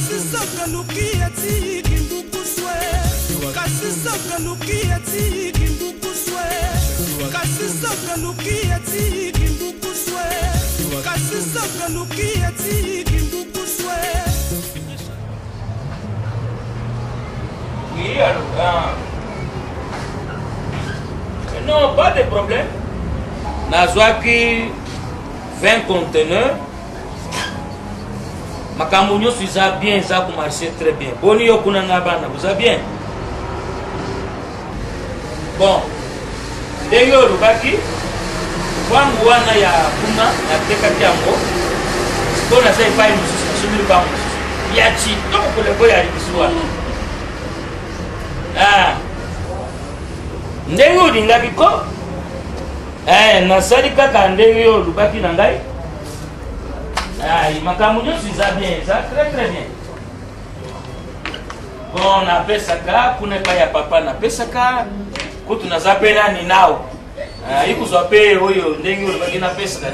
Kasi soki oluki etiki mbukuswe. Kasi soki oluki etiki mbukuswe. Kasi soki oluki etiki mbukuswe. Kasi soki oluki etiki mbukuswe. Oui, alors, ah. Non, pas de problème. Nazwaki 20 conteneurs. Makambo nyonso eza bien, eza komarche très bien. Boni yo kuna na bana, boza bien? Bon, ndenge olobaki, kwangu wana ya kuna natekaki yango, sikoyo naza epai mosusu, nasombi lupango mosusu ya kitoko koleka oyo ya liboso wana. Ah. Ndenge olingaki ko eh, nasali kaka ndenge yo olobaki na ngai. Ah, makambo nyonso eza bien, eza très très bien. Bon, napesaka kuna epai ya papa, napesaka kutu naza mpe nani nao ah, ikozwa mpe oyo ndenge olobaki napesaka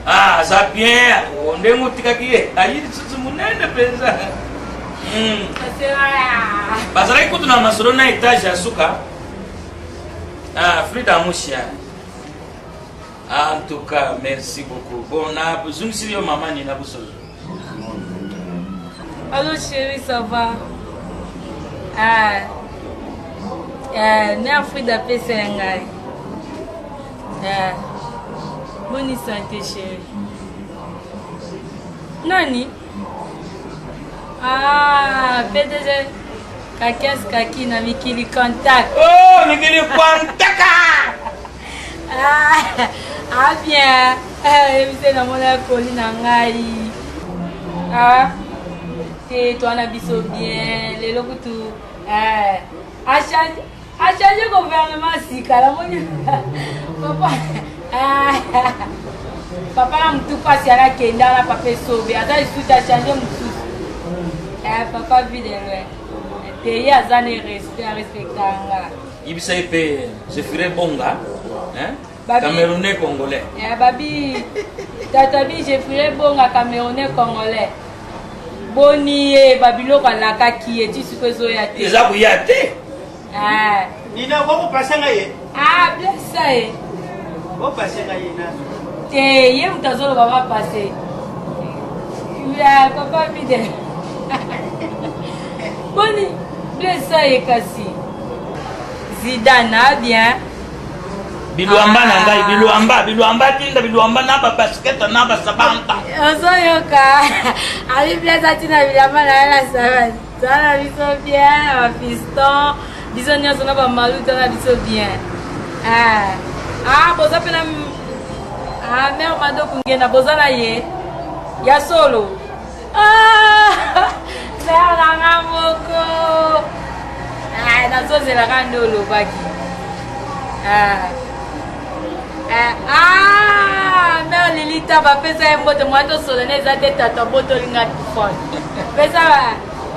ah, aza bien oh, ndenge otikaki ye ayi lisusu monene mpenza hmm. Bazalaki kutu na masolo na etage ya suka. Ah, Frida Mushia. En tout cas, merci beaucoup. Bon, na zongisi yo mama Nina Busozo. Allô chérie, ça va? Ah. Eh, mère Frida apesa ya ngai. Eh. Boni santé chérie. Nani? Ah, PDG Kakes Kaki na mikili contact. Oh, mikili contact. Ah, ah bien. Eh, ebise namona koli na ngai. Ah, te toana biso bien. Lelo kutu eh achange achange gouvernement sika namoni papa ah, papa na motu mpasi alakenda na papa esobe aza lisusu achange mosusu eh, papa vie de loin te ye aza ne respect arespecta nga. Yebisa ye mpe Zephyrin Bonga, hein? Camerounais congolais. Eh, babi tata bi Zephyrin Bonga Camerounais congolais. Boni ye babiloko alakaki ye ti siko ezoya te. Eza koya te. Eh. Nina okopasa ngai ye. Ah, blessa ye. Opase ngai ye na. Te ye moto azoloba bapase. Ya papa Fidel. Boni blessa ye kasi. Zidane ah bien. Bilwamba na ngai, bilwamba, bilwamba tinda bilwamba na ba basket na ba sabanta. Ozoyoka. Abi blessa atina bilamba na ye na sabanta. Toza na biso bien, na ba fiston, biso nyonso na ba malu toza na biso bien. Ah, ah boza pe na ah mère Mado Kungena boza na ye. Ya solo. Ah, mère na nga moko. Ah, nazozela kaka nde olobaki. Ah. Eh, ah, mère Lilita bapesa ye mbote mwa tosolo na eza te tata obotoli nga telefone pesa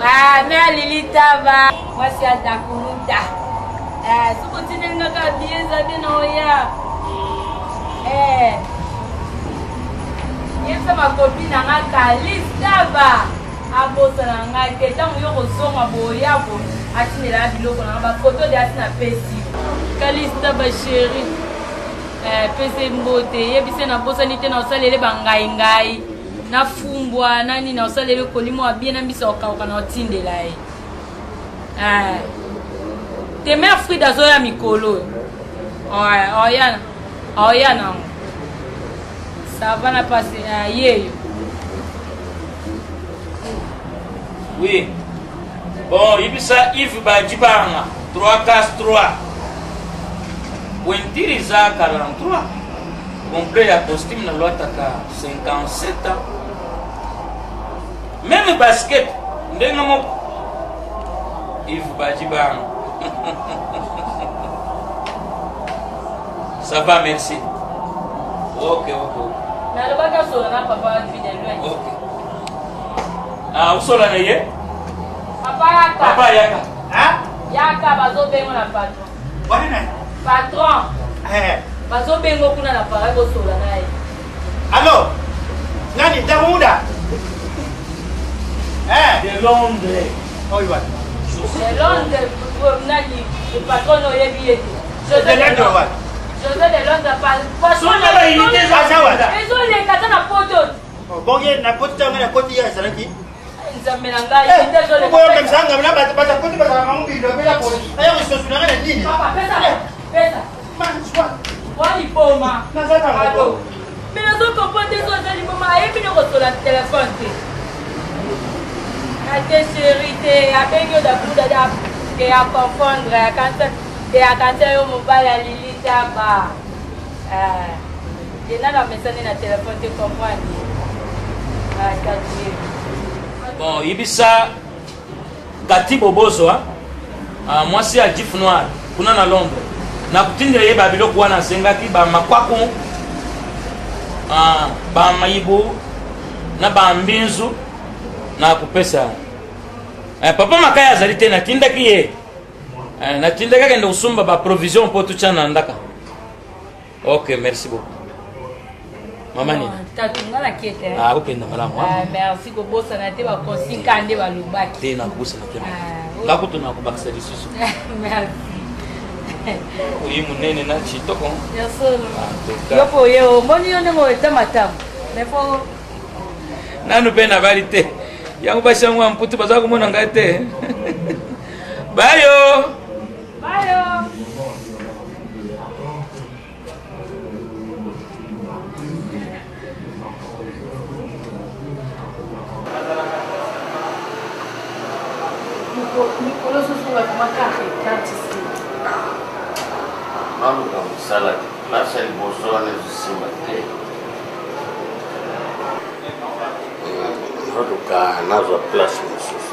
ah, mère Lilita ba mwasi ya dakumuta eh, soki otindeli nga kaka biye eza bien na oya eh, yebisa bakopi na nga kalistaba abosana ngai te ntango yo kozonga boya boye atindela biloko na nga bafoto de asi napesi kalista basheri eh, pese mbote yebise nabosani te naosalele bangaingai nafumbwa nani naosalele kolimo abie na mbisa okauka na otindela ye eh. te mare frida azoya mikolo oyo oya oya nango sava na pasi eh, yeyo. Oui. Bon, yebisa Yves Badibanga 3 cas 3. Pointure eza 43. Complet ya costume na lwataka 57 ans. Même basket ndenge moko. Yves Badibanga. Ça va, merci. Ok, ok. Nalobaki osola na papa Fidel Loin. Ok. Ah, osola na ye? Papa yaka. Papa yaka. Hein? Yaka bazobengo na patron. Wana nani? Patron. Eh. Bazobengo kuna na pareil bosola na ye. Allo? Nani? Damuda? De Londres. Oyo wapi? De Londres, nani, patron oyebi ye te. De Londres wapi? José de Londres, patron. Ezoleka ata na poto. Bongo ye na poto ntango na koti ye azalaki nzambe na ngai oyokamisa na bato bato koti bazala bango bilobela boye aya kososu na ngai na nini pesa pesa wa liboma naza nango Mais nazo comprendre te oza liboma ayebi nde kosola telefone te. Ate chéri te abengi yo dakuda da ke ya confondre akanisa te akanisa yo mobali ya Lili Taba. Eh, ye nanu amesani na telefone te comprendre. Ah, tati. Bon, yebisa Kati Bobozo ah, mwasi ya Jif Noir kuna na Londres nakotindela ye babiloko wana asengaki bamakwaku ah, bamayibu na bambinzu nakopesa eh, papa makaya azali te natindaki ye eh, natindaki akende kosomba baprovision mpo totya na ndaka Ok, merci beaucoup. Mama nini? Tatu nga na kete. Ah, okenda malamu. Ah, merci kobosana te ba consigne ka nde balobaki. Te na kobosana te. Ah, nga kutu na kobakisa lisusu. Merci. Oye munene na chitoko. Ya solo. Yo po ye omoni yo ndenge oeta matama. Mais faut nanu mpe nabali te yango basi yango ya mputu baza komona ngai te bayo bayo Mikolo ozozonga vraiment ka retard ici. Naluka mosala te place ya liboso wana ezosimba te naluka nazwa place mosusu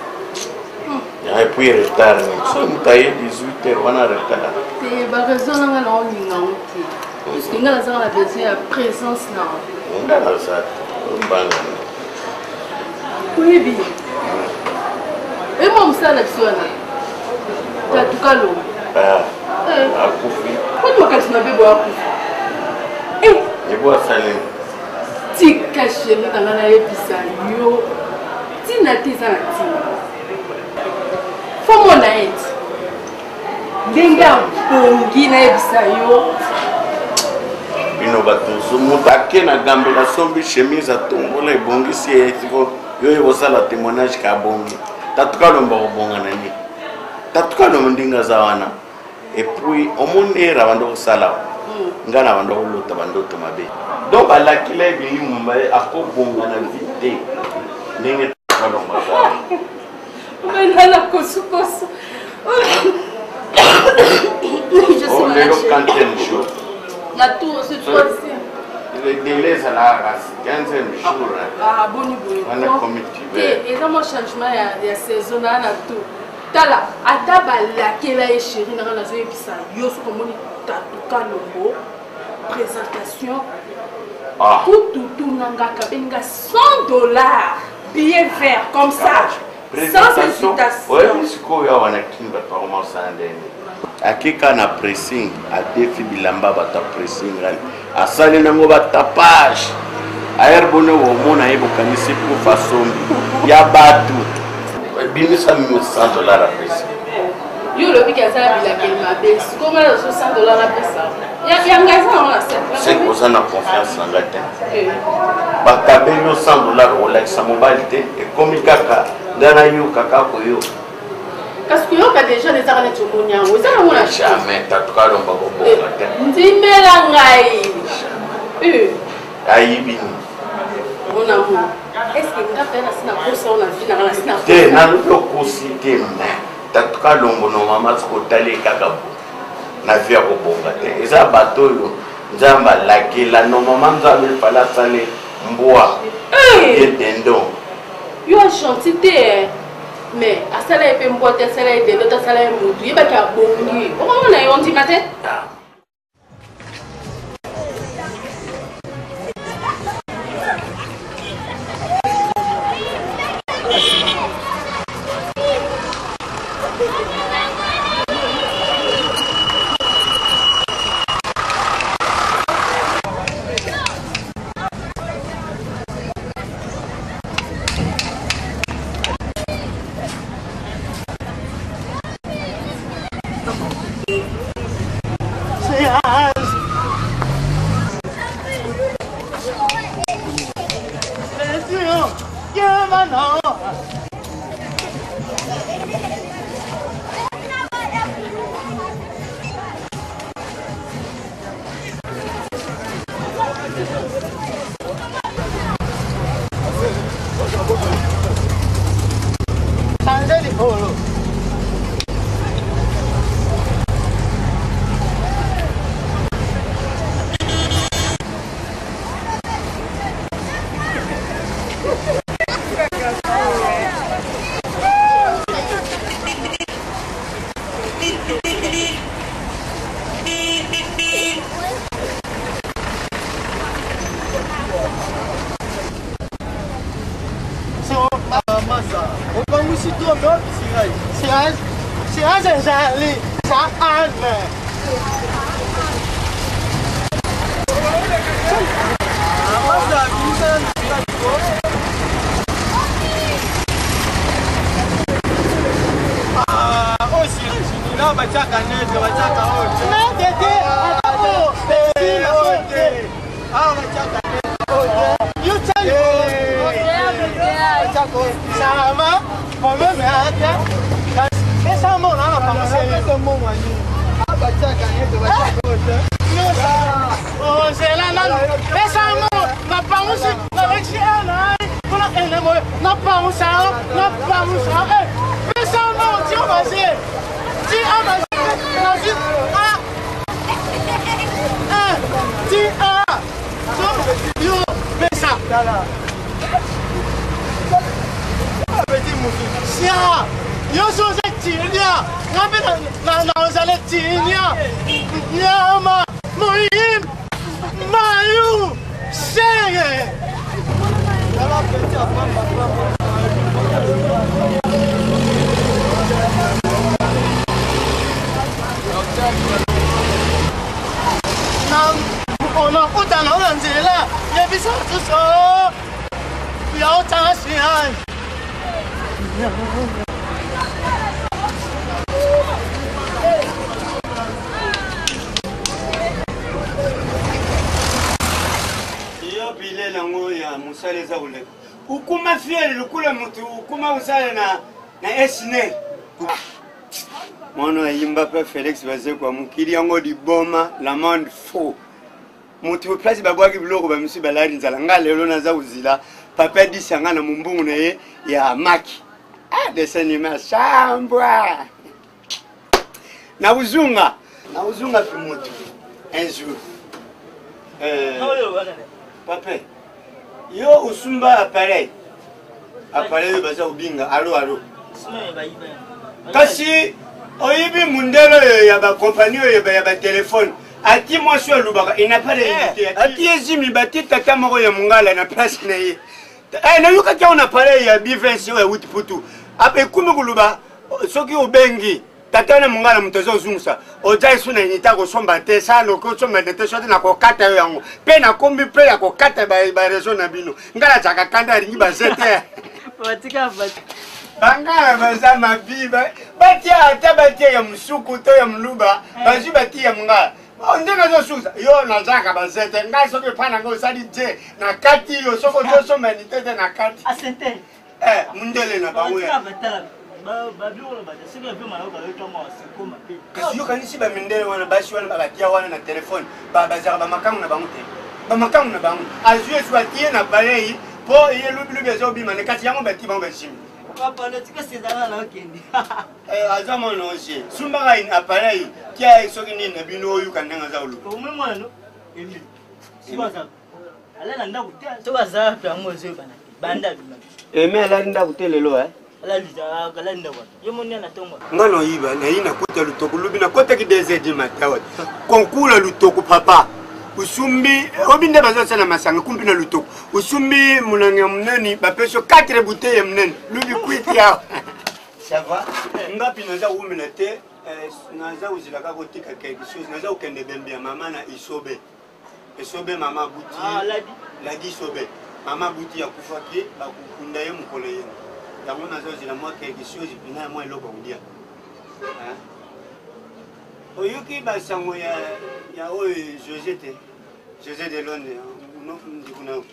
Et puis retard nini soki moto aye 18 heures wana retard te baraison na ngai naolinga yango te puiske ngai nazanga na besoin ya présence na nga naza te obanga oyebi emwa mosala na biso wana tatuka longo ah, eh. akufi koti makanisi mabe boye akufi eh. ebo asalemi tika sheri na ngai nayebisa yo ntina te eza na ntina fo mona ye ti ndenge abongi nayebisa yo bino bato mosusu moto ake na gambela asombi chemise atombola ebongisi ye siko yo oye kosala témoignage ka abongi tatu kalomba kobonga na nini tatu kalomba ndenge aza wana epuis omoni era banda kosala hmm. ngai na banda kolota bandoto mabe donc balakila ye bilimu maye akobonga na vie te ndenge kalomba aza na kosukosu oh, lelo quantième jour na tour c'est troisième le délai ezalaka kasi 15e jour ah, boni boye wana ekomi te eza mwa changement ya saison naa na tour Tala ata balakela ye chéri nanga nazoyebisa yo soki omoni tatu kalombo présentation ah. kutu tunanga akabeli nga 100 dollars billet vert comme ça sans hésitation oyebi sikoyo awa na kin bato bakomasana ndenge akeka na pressing adefi bilamba bato ya pressing ali asali nango batapage ayere boni omona ye bokanisi kufa sombi ya bato ebimisa 100 dollar apesi yo olobi ke aza na bilakeli mabe sikoyo ngai nazo 100 dollar napesa yanga eza nango na seke oza na confiance na ngai te eh. bakabeli yo 100 dollar olakisa mobali te ekomi kaka ngai nayoka kaka koyoka kasi koyoka deja ezaka neti omoni yango eza nango na jamais tatuka alomba kobonga te eh, ndimela ngai eh. ayibi nini mon amour est-ce que nga mpe nasi nakosa na vie nanga nasi te nalobi okosi te mais tatuka alombo normalement soki otali kaka bo na vie ya kobonga te eza bato oyo nzambe alakela normalement nzambe efale asale mbwa ye dendon yo gentil te mais asala ye mpe mbwa te asala ye dendo te asala ye motu yebaki abongi okomona ye ondima te ah. Mana. Changer likolo. Opangusi to me opesi ngai. Sirage ezali sa ane. Batiaka nete batiaka oyo nete te ata oyo esima oyo te awa batiaka nete oyo yo tali batiaka oyo sama problème ya te kasi pesa mbongo na na panguseli mbongo ya nini batiaka nete batiaka oyo te ozela nanu pesa mbongo na pangusi nalekisi na mpona ene boye na pangusa na pangusa pesa mbongo ti obase ti obase nazwi a ti a yo pesa sia nyonso oza tinia nga mpe nazala tinia nyama moyim mayu sege onakutana na nzela yebisa susu yaotanga sian Yo bile nango ya mosala eza koleka ukuma fiere lokola moto ukuma kosala na na esne mwana ayimba mpe Felix Bazekwa mokili yango liboma la monde faux moto place babwaki biloko bamisusu balali nzala nga lelo naza kozila papa disa nga na mombongo na ye ya maki ah, dessin anime sambwa na kuzunga na kuzunga mpe moto un jour euh, papa yo osumba appareil appareil oyo baza kobinga alo alo kasi oyibi mundele oyo ya bakompani oyo ya batelefone ati mwasi oyo alobaka inapale eh. ati ezimi bati tata moko ya mongala na place na ye eh, nayokaki yango na palais ya bivens oyo awuti putu ekomi koloba soki obengi tata wana mongala moto aza ozungisa oza esu na unité akosomba te sala okoki osomba nete soki nakokata yo yango mpe nakombi mpe ya kokata bareseau na bino ngai nazalaka kanda alingi baze te bangala baza mabi batia ata batia ya mosuku to ya moluba eh. bazwi batia ya mongala oh, ndenge azosukisa yo nazalaka baze te ngai soki epai na ngai osali je na kati yo soki ozosomba nite te na kati eh, mundele na bango kasi yokanisi bamindele wana basi wana babatia wana na telefone bazalaka bamakangu na bango te bamakangu na bango azwi esu atie na palei mpo ye lobilobi aza obima na kati yango bati bango basimi eh, aza mwana oje sumbaka appareil tia soki nini na bino oyuka ndenge aza koloba Alala ndako te. To baza wapi yango ozoyebana te. Banda abima. Eme alali ndako te lelo eh. Alali alali ndako. Yo moni na tongo. Nga no yiba na yina kota lutoko lubi na kota ki 2h du matin wa. Concours la lutoko papa. Usumbi obi nde bazo sala masanga kumbi na lutoko. Usumbi munangi ya munene ba peso 4 bouteilles ya munene. Lubi kwiti ya. Ça va? Ngapi naza wumela te eh, naza kozela kaka kotika quelque chose naza kokende bembe ya mama na isobe. Esobe mama abuti. Ah, ladi. Ladi sobe. Mama abuti akufaki bakokunda ye mokolo ye. Yango nazozela mwa quelque chose mpena ya mwa eloko ya kolia. Oyoki basango ya ya oyo José te. José de Londres, ndeko na yo.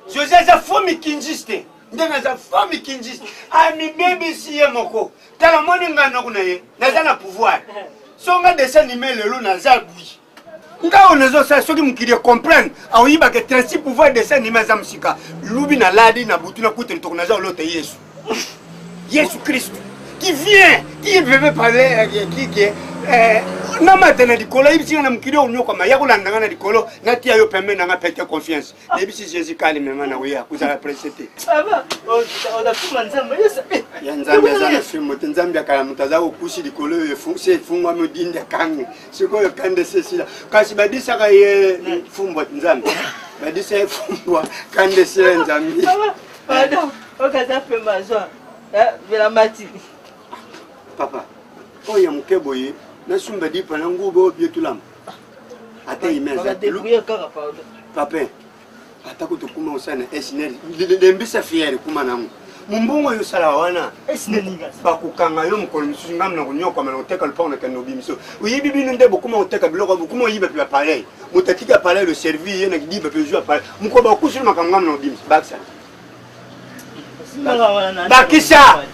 José aza faux mikinjiste. Ndenge aza femme kinjisi amibebisi ye moko. Tala moni nga noko na ye naza na pouvoir. Songa dessin anime lelo naza bui. Nga oyo nazosala soki mokili ecomprendre aoyibaka 36 pouvoir dessin anime aza mosika. Lubi na ladi na butu na kuta litoko naza olota Yesu. Yesu Christ qui vient qui veut parler qui qui eh, namata na likolo ayebisi nga na mokili oyo onyokama ya kolanda nga na likolo natia yo pembe na nga pete confiance nayebisi jésus kali mema na koya kozala presse te ya nzambe aza na fimbo te nzambe akala moto aza kokusi likolo oyo se efungwami odindi akangi sikoyo kande se esila kasi badisaka ye fumbwa nzambe badisa ye fumbwa kande se ya nzambe Pardon, okaza pema zwa. Eh, vela mati. Papa, oyo ya moke boye nasumba lipa na nguba oyo bie tulamba ata imeza papa ata kutu kuma osala na snl lembisa fiere kuma nango mombongo oyo osalaka wana bakokanga yo mokolo mosusu ngambo na konyokwama na koteka lopango na kende obimiso oyebi bino nde bokoma koteka biloko bokoma oyiba mpe bapareil moto atiki appareil le servi ye na kidiba mpe ozwi appareil mokolo bakusili makambo ngambo na kobimisa bakisa bakisa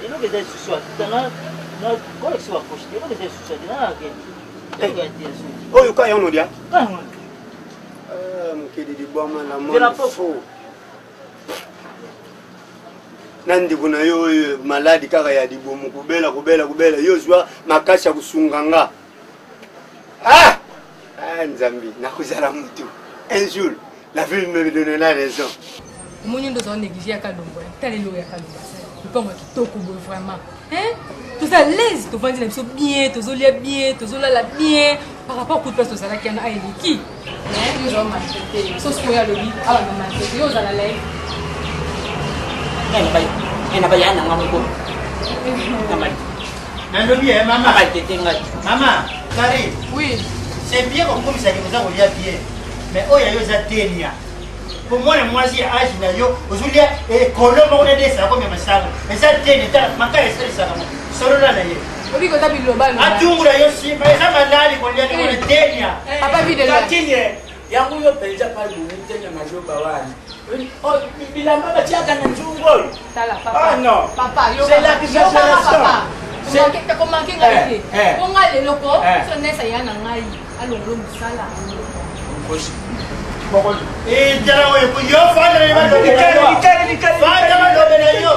oyo ka yango dia mokili libwama na mwana na ndeko na yo oyo maladi kaka ya libumu kobela kobela kobela yo ozwa makasi ya kosunga nga ah! Ah, nzambe nakozala motu un jour la vie me donnera raison omoni nde ozala néglige ya kalombo tala eloko ya kalombo asali lopango ya kitoko boye vraiment toza l'aise tovandi na biso bien tozolia bien tozolala bien par rapport kutu place tozalaki yana aeleki ozala maltraite so sikoyo alobi awa na maltraite yo ozala live na baya na nga moko nalobi eh, mama maltraite ngai mama Karine oui c'est bien kokomisaki oza kolia bien mais oyo ya yo eza tenia po mwana mwasi ya age na yo ozolia ekolo moko na desaka komia masango eza tenia tala makala esalisaka mo solola na ye obi koza biloba atungula yo nsima eza malali kolia ndeko na tenia papa videle yango yo mpenza pai bowutenya mazoba wana oh, bilamba batiaka na nzungu oyo ah non c'est l'exagération komanke ngai te po ngai lelo ko so nesa ya na ngai alongolo mosala tala oyo yo fanda na yo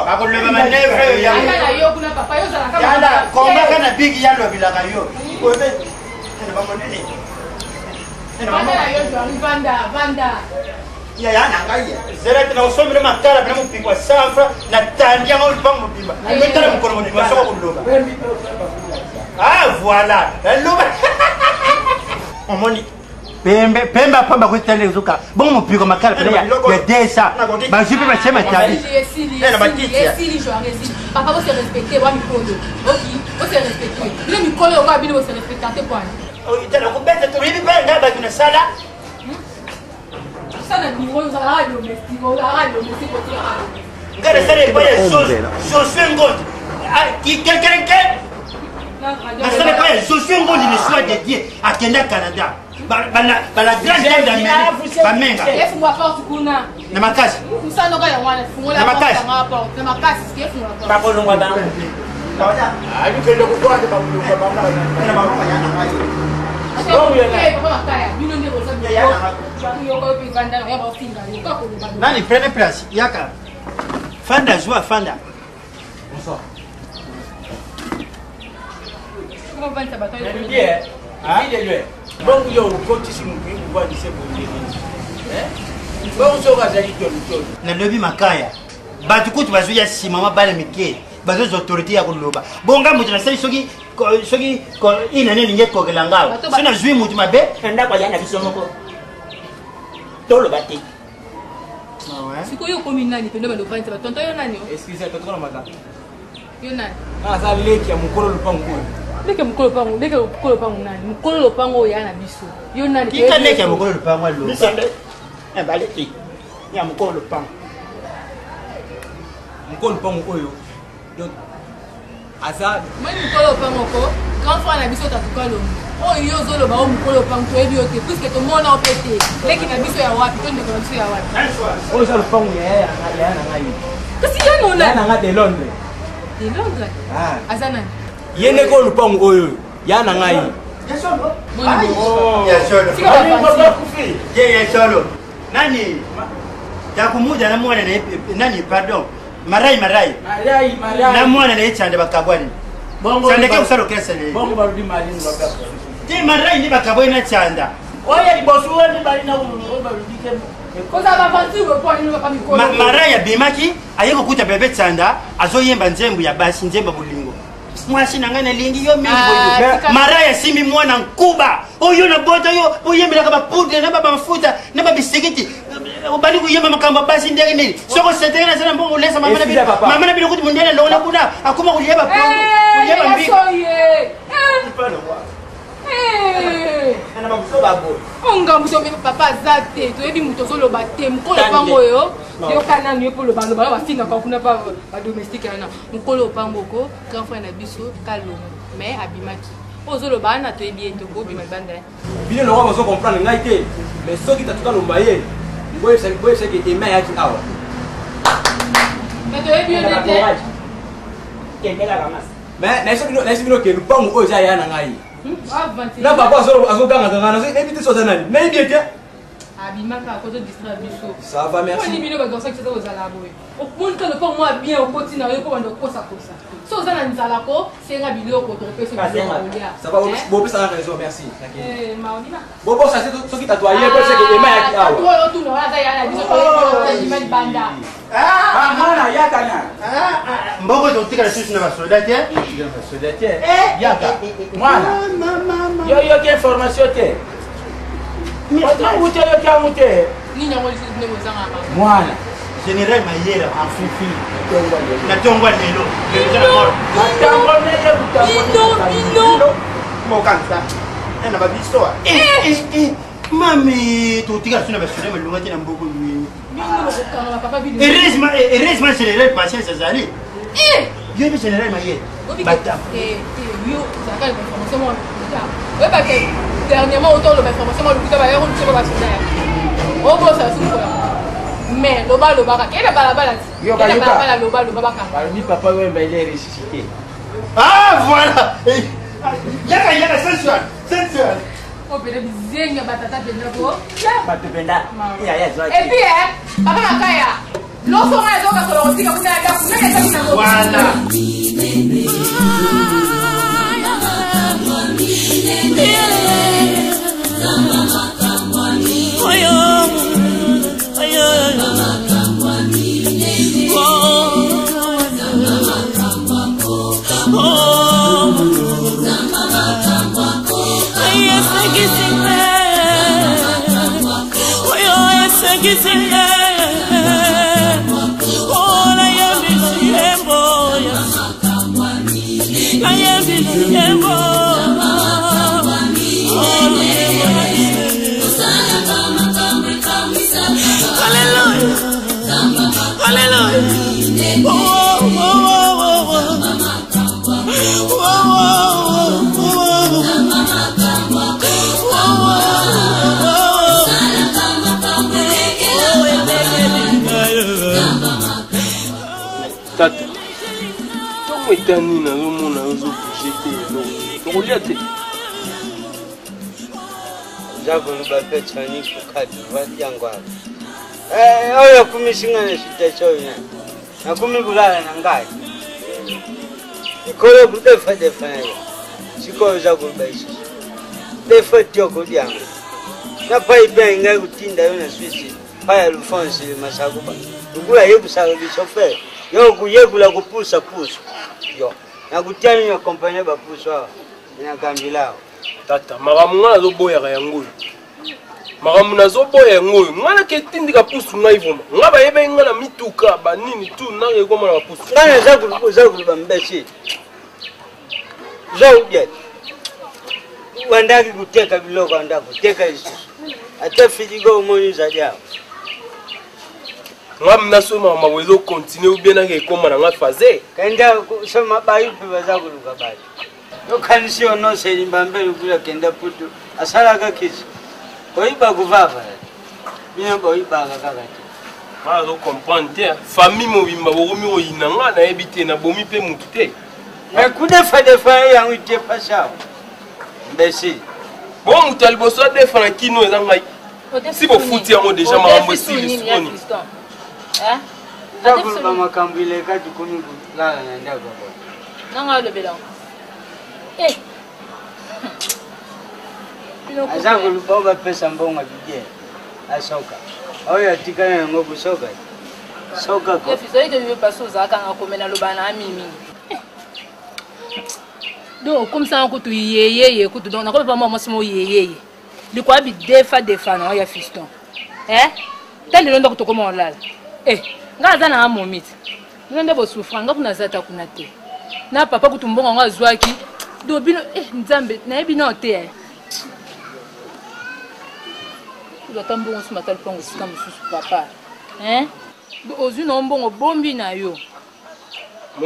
bakoloba manevre yala komaka na bigi yalobelaka yo yaya na ngai zela te nakosombela makala pena mopiko ya sanfra natandi yango lupango mobimba metala mokolo mobimba soko koloba ah voilà loba omoni pembe pembe apamba kotala ezoka bongo mopiko makala pena ya desa bazwi mpe batie matabi papa bose respecte wa mikolo oki bose respecte bino mikolo okoya bino bose respecta te pwana tala kobeta toyebi mpe ngai bato na sala sana biro ozalaka domestique ozalaka domestique otikaka ngai nasala epai ya josue ngondi kikenkenke nasala epai ya josue ngondi le choix de dieu akenda canada bala grande dame d'amérique bamenga na makasi na makasi bakolongwa bango alukende kokwate bakolongwa bango nani prenez place yaka fanda zwa fanda bonsoir bongo yo okotisi motu ekobwakise bondeli bongo soki azali tolutolu nalobi makaya bato kutu bazoya nsima mabala mike bazozwa autorité ya koloba bonga moto nasali soki soki inani elingi ekokela ngao soki nazwi moto mabe na ndako aya na biso moko toloba te ah sikoyo okomi nani pende bando ofandisa batonto yo nani excuse tonto na maza yo nani aza leki ya mokolo lopango oyo leki ya mokolo lopango leki ya mokolo lopango nani mokolo lopango oyo ya na biso yo nani tika leki ya mokolo lopango aloba baleki ya mokolo lopango mokolo lopango oyo donc aza moni mokolo lopango ko grand frère na biso tatuka longo. Oyo yo ozoloba o mokolo lopango toyebi yo te puiske tomona yo mpe te. Leki na biso ya wapi to ndeko na biso ya wapi? Oyo eza lopango ya yaya na ngai. Kasi yo nona. Ya na ngai de Londres. De Londres? Ah. Aza nani? Ye nde ko lopango oyo ya na ngai. Ya solo. Ya solo. Ye ya solo. Nani? Yakumuja na mwana na nani pardon. Marai marai. Marai marai. Na mwana na ye chande bakabwani. Bongo Chande ke kusalo kesa ne. Bongo barudi malini babaka. Te marai ni bakabwani na chanda. Oya liboso oyo mibali na oyo barudi ke. Kozala baventure mpo nini papa mikolo. Marai abimaki aye kokuta bebe chanda azoyemba nzembo ya basi nzembo ya bolingo. Mwasi na ngai nalingi yo mingi Ah, boye. tika- Marai asimbi mwana nkuba oyo na bota yo oyembelaka bapoudre na bamafuta na babisikiti obandi koyemba makambo ya basi ndenge nini soki oseteke na zala mbongo olesa mama na bino Excusez, papa. mama na bino kuti mondele longola kuna akoma kolia bapongo kolia bambika ongambo to papa aza te toyebi moto ozoloba te mokolo pango oyo yoka nanu ye mpo loba loba yo bafingaka kuna pa badomestique wana mokolo opango oko grand frère na biso kalongo mais abimaki oyo ozoloba wana toyebi ye tokobima libanda ye Bino lokola bozo comprendre ngai te mais soki tatu kalomba ye boyebisaki eme ayaki awa. Mais toyebi yo nde te. Mais nayebisi bino ke lupangu oyo eza ya na ngai. Na papa azogangaganga nayebi te so aza nani nayebi ye te. Abimaka akozo distraire biso. Ça va merci. Poni bino ba garçon qui kozala boye. Omoni ka lopango mwa bien okoti na yo mpo banda kokosakosa. So oza na nzala ko senga biloko tokopesa biloko kolia. Ça va bopesa nga raison merci. Eh maolima. Bobosa se soki tatu aye po seke ema yaki awa. Tatu oyo tuna wana aza ya na biso toyeba libanda. Ah mwana yaka na. Mboko totikala susu na basoda te. Basoda te. Yaka. Mwana. Yo yoki information te. Ote yoki yango te. Nini yango lisusu ndenge ozangaka. Mwana. Général Mayela afufi na tongo ya lelo bino mokanisa na babiso mami totikala so na basoda malonga te na mboko heureusement général patience azali yo yebi général Mayela oyebake dernièrement otoloba information mwa lokuta baya kolusa basoda ya obosa sukola mais loba lobaka kende balabala ti kende balabala loba loba bakanga balobi papa wemba il est ressuscité. Ah voilà. Yaka yaka sensual sensual. Oyo pene bizengi ya batata mpenza ko. Bato mpenza yaya zwa. Et puis eh papa makaya loso ngai azokasola kotika kuna ya ndako nani azali nango. Voilà. Tata, ntongo etani nazomona yo ozobouge te eloko tokolia te. Nza koloba mpe tshani kukati vati yango awa. Eh, oyo akumisi ngai na situation oyo nani? Nakomi kolala na ngai. Likolo kudefa defa na yo. Sikoyo oza koloba lisusu. Defa ti okolia yango. Na pai mpe ngai kotinda yo na Suisse. Pai ya Alphonse Masakuba. Lukula yebisaka bisofer. Yo kuyekula kopusa pusa. Yo. Nakutia nini akompanye bapusu awa. Nakambila awa. Tata, makambo ngai nazoboyaka yango oyo. Makambo nazoboya yango oyo. Ngai naketindika pusu ngai vraimen. Ngai bayebaki ngai na mituka banini tu ngai ekoma na bapusu. Ngai naza oza koloba mbesi. Oza kodia. Wandaki koteka biloko ya ndako, teka lisusu. Ata filigo omoni ezali awa. Ngai naso makambo ezokontinue ou bien nake ekoma na ngai faze. Kenda soma bayi mpe baza koluka bato. Yokanisi yo noseli mbambe lukula kenda putu asalaka kisi koyiba kuvava bino boyibaka kaka te. Nga nazo comprendre te famille mobimba bokomi koyina nga nayebi te nabomi mpe motu te. Mais kudefa defa ye yango idefasi awa imbecile. Bon moto ya liboso adefa na kino eza ngai. Si bofuti yango deja makambo esili sikoyo. Ndako makambo eleka tukomi kolala na ndako. Nanga alobela yango. Eh. Aza koluka oyo bapesa mbongo ya bidie asoka oyo atikala yango kosoka soka ko. Ezali ke yo pasi ozalaka na komela loba na mimi. Donc okomisaka kutu yeyeye kutu donc nakomi pa mwa mwasi mo yeyeye. Likoya bidefa defa na ya fiston. Eh? Ta lelo ndako tokoma olala. Eh, nga aza na momiti. Bino nde bosufra nga kuna aza ata kuna te. Na papa kutu mbongo yango azwaki. Do bino eh Nzambe nayebi nao te eh. Kutu ata mbongo sima ata lupango esika mosusu papa. Hein? Ozwi na mbongo bombi na yo.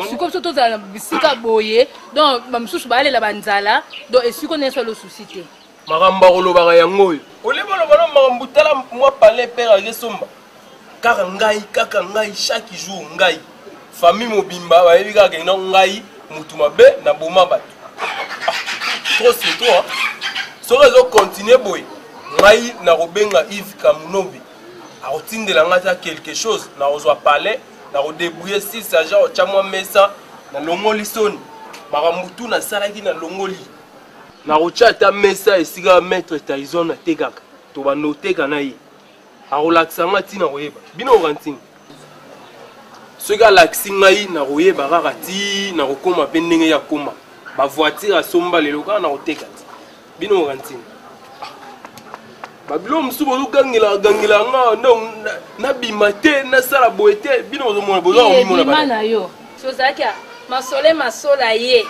Sikoyo biso tozala na bisika boye donc bamosusu balela banzala donc esiko na yesu alosusi te. Makambo akolobaka yango oyo. Olie boloba na makambo tala mwa palais père akesomba. Kaka ngai kaka ngai chaque jour ngai famille mobimba bayebi kaka kenda ngai mutu mabe na boma bato ah, trop c'est trop hein? Soki ezo continuer boye ngai nakobenga Yves Kamunobe akotindela ngai ata quelque chose nakozwa palais nakodebrouiller 6 agent otya mwa mesa nalongoli soni makambo tu nasalaki nalongoli nakotya ata mesa esika maître Tyson atekaka tobanda oteka na ye Akolakisa nga ti nakoyeba. Bino oka ntinga. Soki alakisi ngai nakoyeba kaka ti nakokoma mpe ndenge ye akoma. Ba voiture asomba lelo kaka nakoteka ti. Bino oka ntinga. Ah. Ba biloko mosusu bozogangela gangela nga nabima te nasala boye te bino bozomona boza komimona bima na yo tozalaki masole masola ye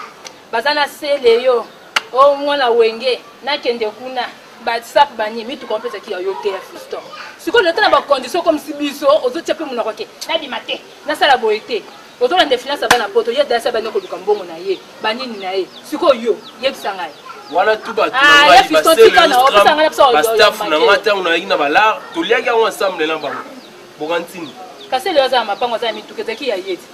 baza na sele yo o oh, mwana wenge nakende kuna basap bani mituka mpeza ki ya yo te ya fiston sikoyo nata na bacondition comme si biso ozotia mpe monoko ke nabima te nasala boye te ozolanda finance ya bana poto ye dasi abandi koluka mbongo na ye banini na ye sikoyo yo yebisa ngai wana tu bato ah, bastaff na ngai ntango nayaki na balar toliaki yango ensemble na bango boka ntina kasi eleo aza na mapango aza na mituka ezalaki ya ye ti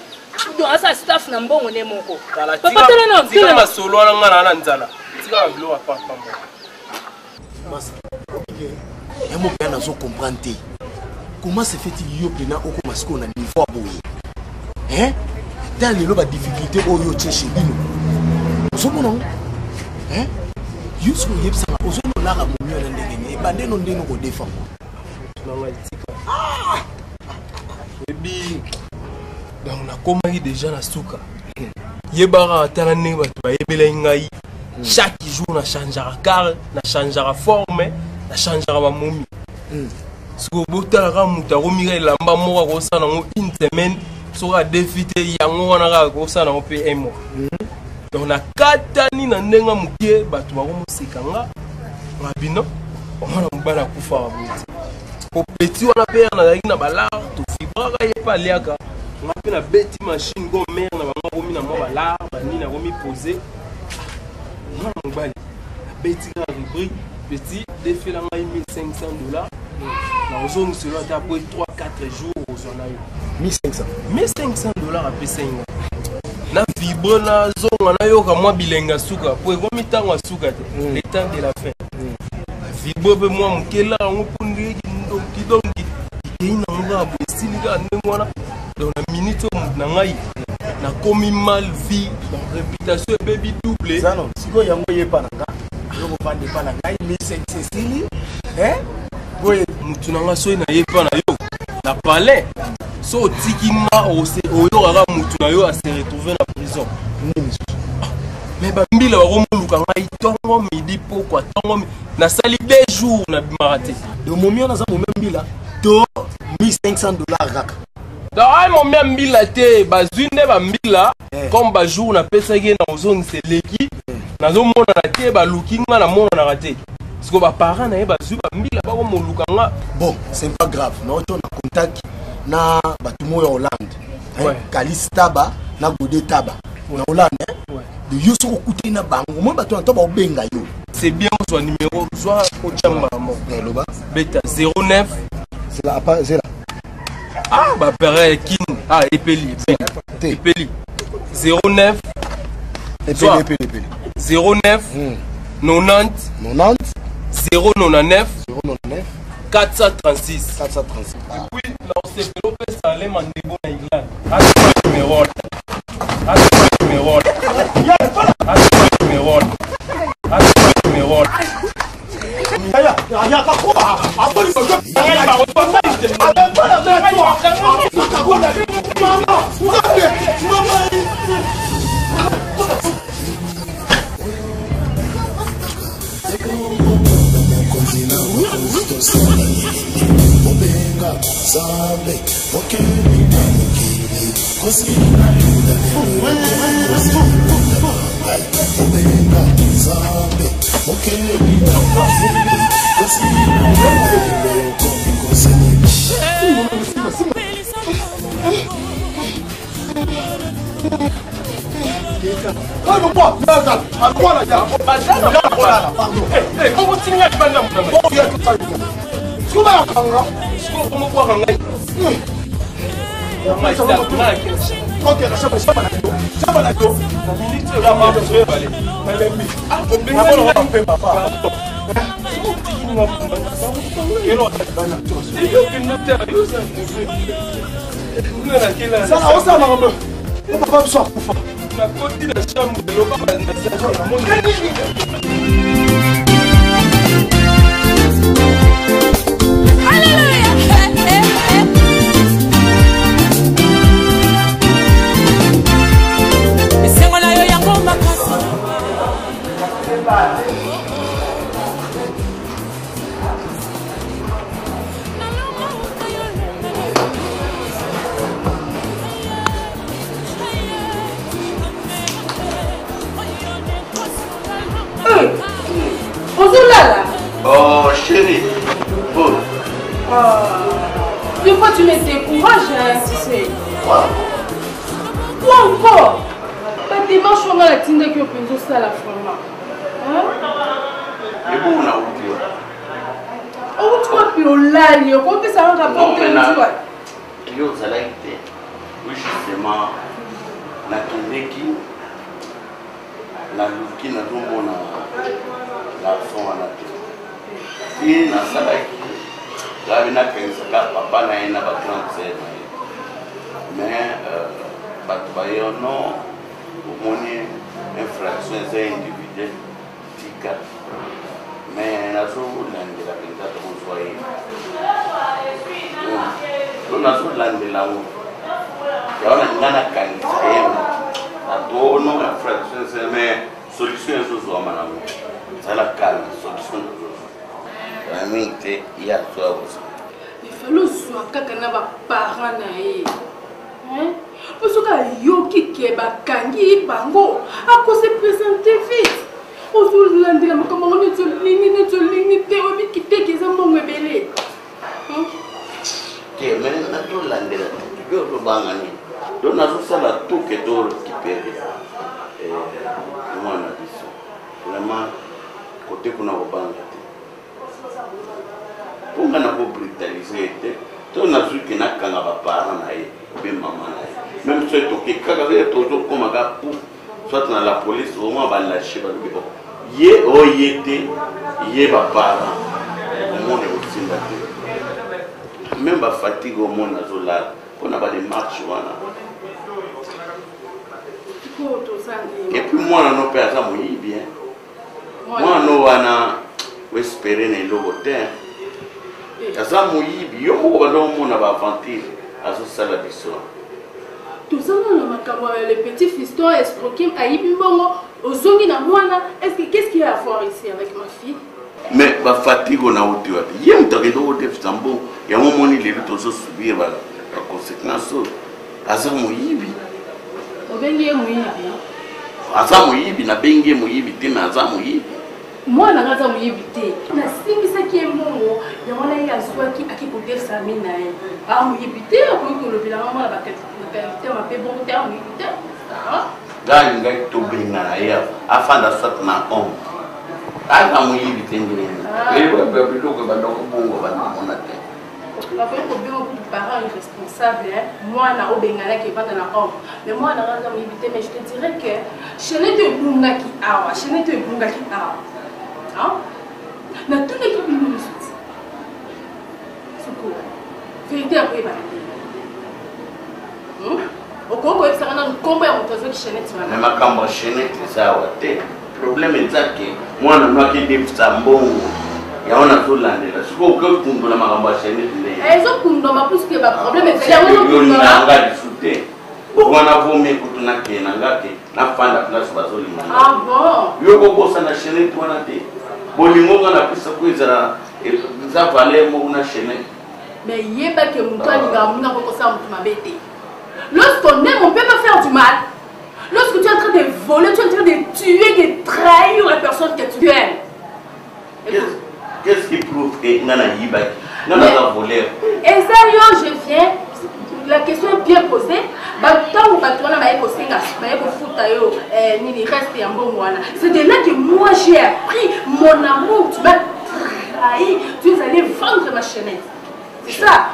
donc aza staff na mbongo ne moko papa tala na tika masolo wana ngai na na nzala tika ba biloko ya pamba masa ya moko ya nazo comprendre te comment se fait-il yo mpena okoma sikoyo na niveau ya boye hein tala lelo badifficulté oyo otie chez bino ozomona ngo hein yo soki oyebisaka ozonolaka momio na ndenge nini ebandeno ndenge okodefa na ngai tika oyebi donc nakomaki deja na suka yebaka tala ndenge bato bayebelaki ngai chaque jour na changeaka car na changeaka forme na changeaka bamomi sikoyo botalaka moto akomika elamba moko akosala yango une semaine soki adefi te yango wana kaka akosala yango mpe un mois donc nakatani na ndenge moke bato bakomoseka nga ngabino mwana mobali akufaka boye te po petit wana mpe nazalaki na balar tofibraka ye mpe aliaka nga mpe nabeti machine ko mare na bango akomi na mwa balar banini akomi pose mwana mobali nabeti kaka rubrique petit defela ngai 1500 dollars nakozongiselo ata apres 3 4 jours ozwa na yo 1500 1500 dollars apesai nga na vibre nazonga nayoka mwa bilengi ya suka po ekomi ntango ya suka te mm. le temps de la fin mm. vibre mpe mwa mokela yango mpo ndenge kindoki donki ekei nango kaka boye esili kaka ndenge wana donc na minute oyo moto na ngai nakomi mal vie donc réputation ebebi double zano sikoyo yango eyepa na nga eloko epa na ngai 1500 esili boye motu na nga soki nayepa na yo na palais so otiki nga oyokaka motu na yo ase retrouve na prison nini me bambila bakomoluka ngai ntongo midi pokwa ntongo nasali deux jours nabimaka te donc momi wana aza momi mbila to 1500 dollars kaka donc ay momi ya mbila te bazwi nde bambila eh. comme bajour napesaki ye na kozongisa eleki eh. nazomonana te baluki nga namonanaka te siko baparent na ye bazwi bambila bakomoluka nga bon c'est pas grave naoto na contact na bato moko ya hollande ouais. kalis taba na gode taba ouais. na hollande eh? ouais. De yo soki okutani na bango, moi bato na to baobenga yo. C'est bien ozwa numéro, zwa otya mbala moko. Loba. Beta 09. Zela, apa, zela. Ah, ba pere kin. Ah, epeli, epeli. Epeli. 09. Epeli, epeli, epeli. 09. 90. 90. 099. 099. 436. 436. Et puis, na osepelo opesa ale mandebo na Irlande. Azwa numéro. Azwa numéro. Azwa numéro. Azwa numéro. Sala osala makambo papa biso akufa. Nakoti na chambre eloba. Esengo na yo yango makasi. Ozolala. Oh chérie, bon. Oh. Des fois tu me décourages, hein, tu sais. Quoi encore? Ba démarche wana natindaki yo mpenza osala vraiment. Hein? Ebongo na uti wapi? Outi wapi olali? Okopesa nga rapport te outi wapi? Yo ozalaki te. Oui, justement, nakendeki naluki nazomona garçon wana te. Ti nasalaki gabi nakanisaka papa na ye na ba grande sœur na ye, mais bato baye non, omoni infraction eza individuel, tika. Mais nazolandela mpenza tokozwa ye to nazolandela yango yango na nga nakanisa ye bato no infraction eza, mais solution ezozwama nango. Zala calme, solution tozozwa na mingi te, ye azoya kozwa. Ifale ozwa kaka na baparent na ye, mpo soki ayoki ke bakangi bango, akose présente vite. Ozolandela makambo yango neti olingi, neti olingi te, oyebi kiteke eza mbongo ebele. Te, mais nazolandela te, yo ozobanga nini? Donc nazosala tout ke to récupérer mwana biso. Vraiment, kote kuna kobanga te, mpo nga nakobrutalize ye te. To nazwi ke nakanga baparent na ye mpe mama na ye, même soki toke kaka ye tozokóma ka pouf, soit na la police, au moins balâche, balobi o ye o ye te, ye baparent omona ekosimba te. Même bafatigue omona azolala mpona badémarche wana. Et puis mwana no mpe aza moyibi, mwana wana oespere na eloko te, aza moyibi. Yo moko banda omona baaventure azosala biso. Tozanga na makambo ya le petit fiston escroquim ayibi mbongo, ozongi na mwana. Est ce que qu'est ce qu'il y a à voir ici avec ma fille? Mais bafatigue na uti wapi? Ye moto akende kodefisa mbongo yango, omoni lelo tozosubir baconséquence oyo. Aza moyibi. Obengi ye moyibi? Aza moyibi. Nabengi ye moyibi te, mais aza moyibi. Mwana nga aza moyibi te. Nasimbisaki ye mbongo yango wana, ye azwaki ake kodefisa ami na ye. Aa moyibi te, akoki kolobelanga mwana bakalite mabe bongo te. Aa moyibi te. Ngai alingaki tobengana ye afanda soit na homme aza moyibi te ndenge nini biloko ebanda kobongo banda mona te. Bakoki kobenga kutu parent irresponsable mwana obenganaki evanda na homme, mais mwana nga aza moyibi te. Mais je te dirais que chaînette ebungaki awa, chaînette ebungaki awa, natunaki bino misuti sikoyo vérité ya koyebana te. Okoki koyebisaka nanu nkombo ya moto azwaki chaînette wana? Mais makambo ya chaînette eza awa te. Problème eza ke mwana no akedefisa mbongo yango nazolandela sikoyo. Okoki kokundola makambo ya chaînette ndenge Ezokundoma puisque baproblème ezali yango. Ezokundolanga lisu te wana vomi kutu nakee na nga te, nafanda place bazolinga. Ah bon? Yo kobosana chaînette wana te. Bolingo nga napesa ko ezala eza valeur moko na chaînette. Mais yeba ke moto alingaka moninga akoki kosala moto mabe te. Lorsqu'on aime, on peut pas faire du mal. Lorsque tu es en train de voler, tu es en train de tuer, de trahir la personne que tu aimes. Qu'est-ce qui prouve que nga nayibaki, nga naza voleur? Eza yo, je viens. La question est bien posée. Ntango bato wana baye kosenga, baye kofuta yo nini, reste ya mbongo wana, c'est de là que moi j'ai appris mon amour. Tu m'as trahi, tu es allé vendre ma chaînette, c'est ça.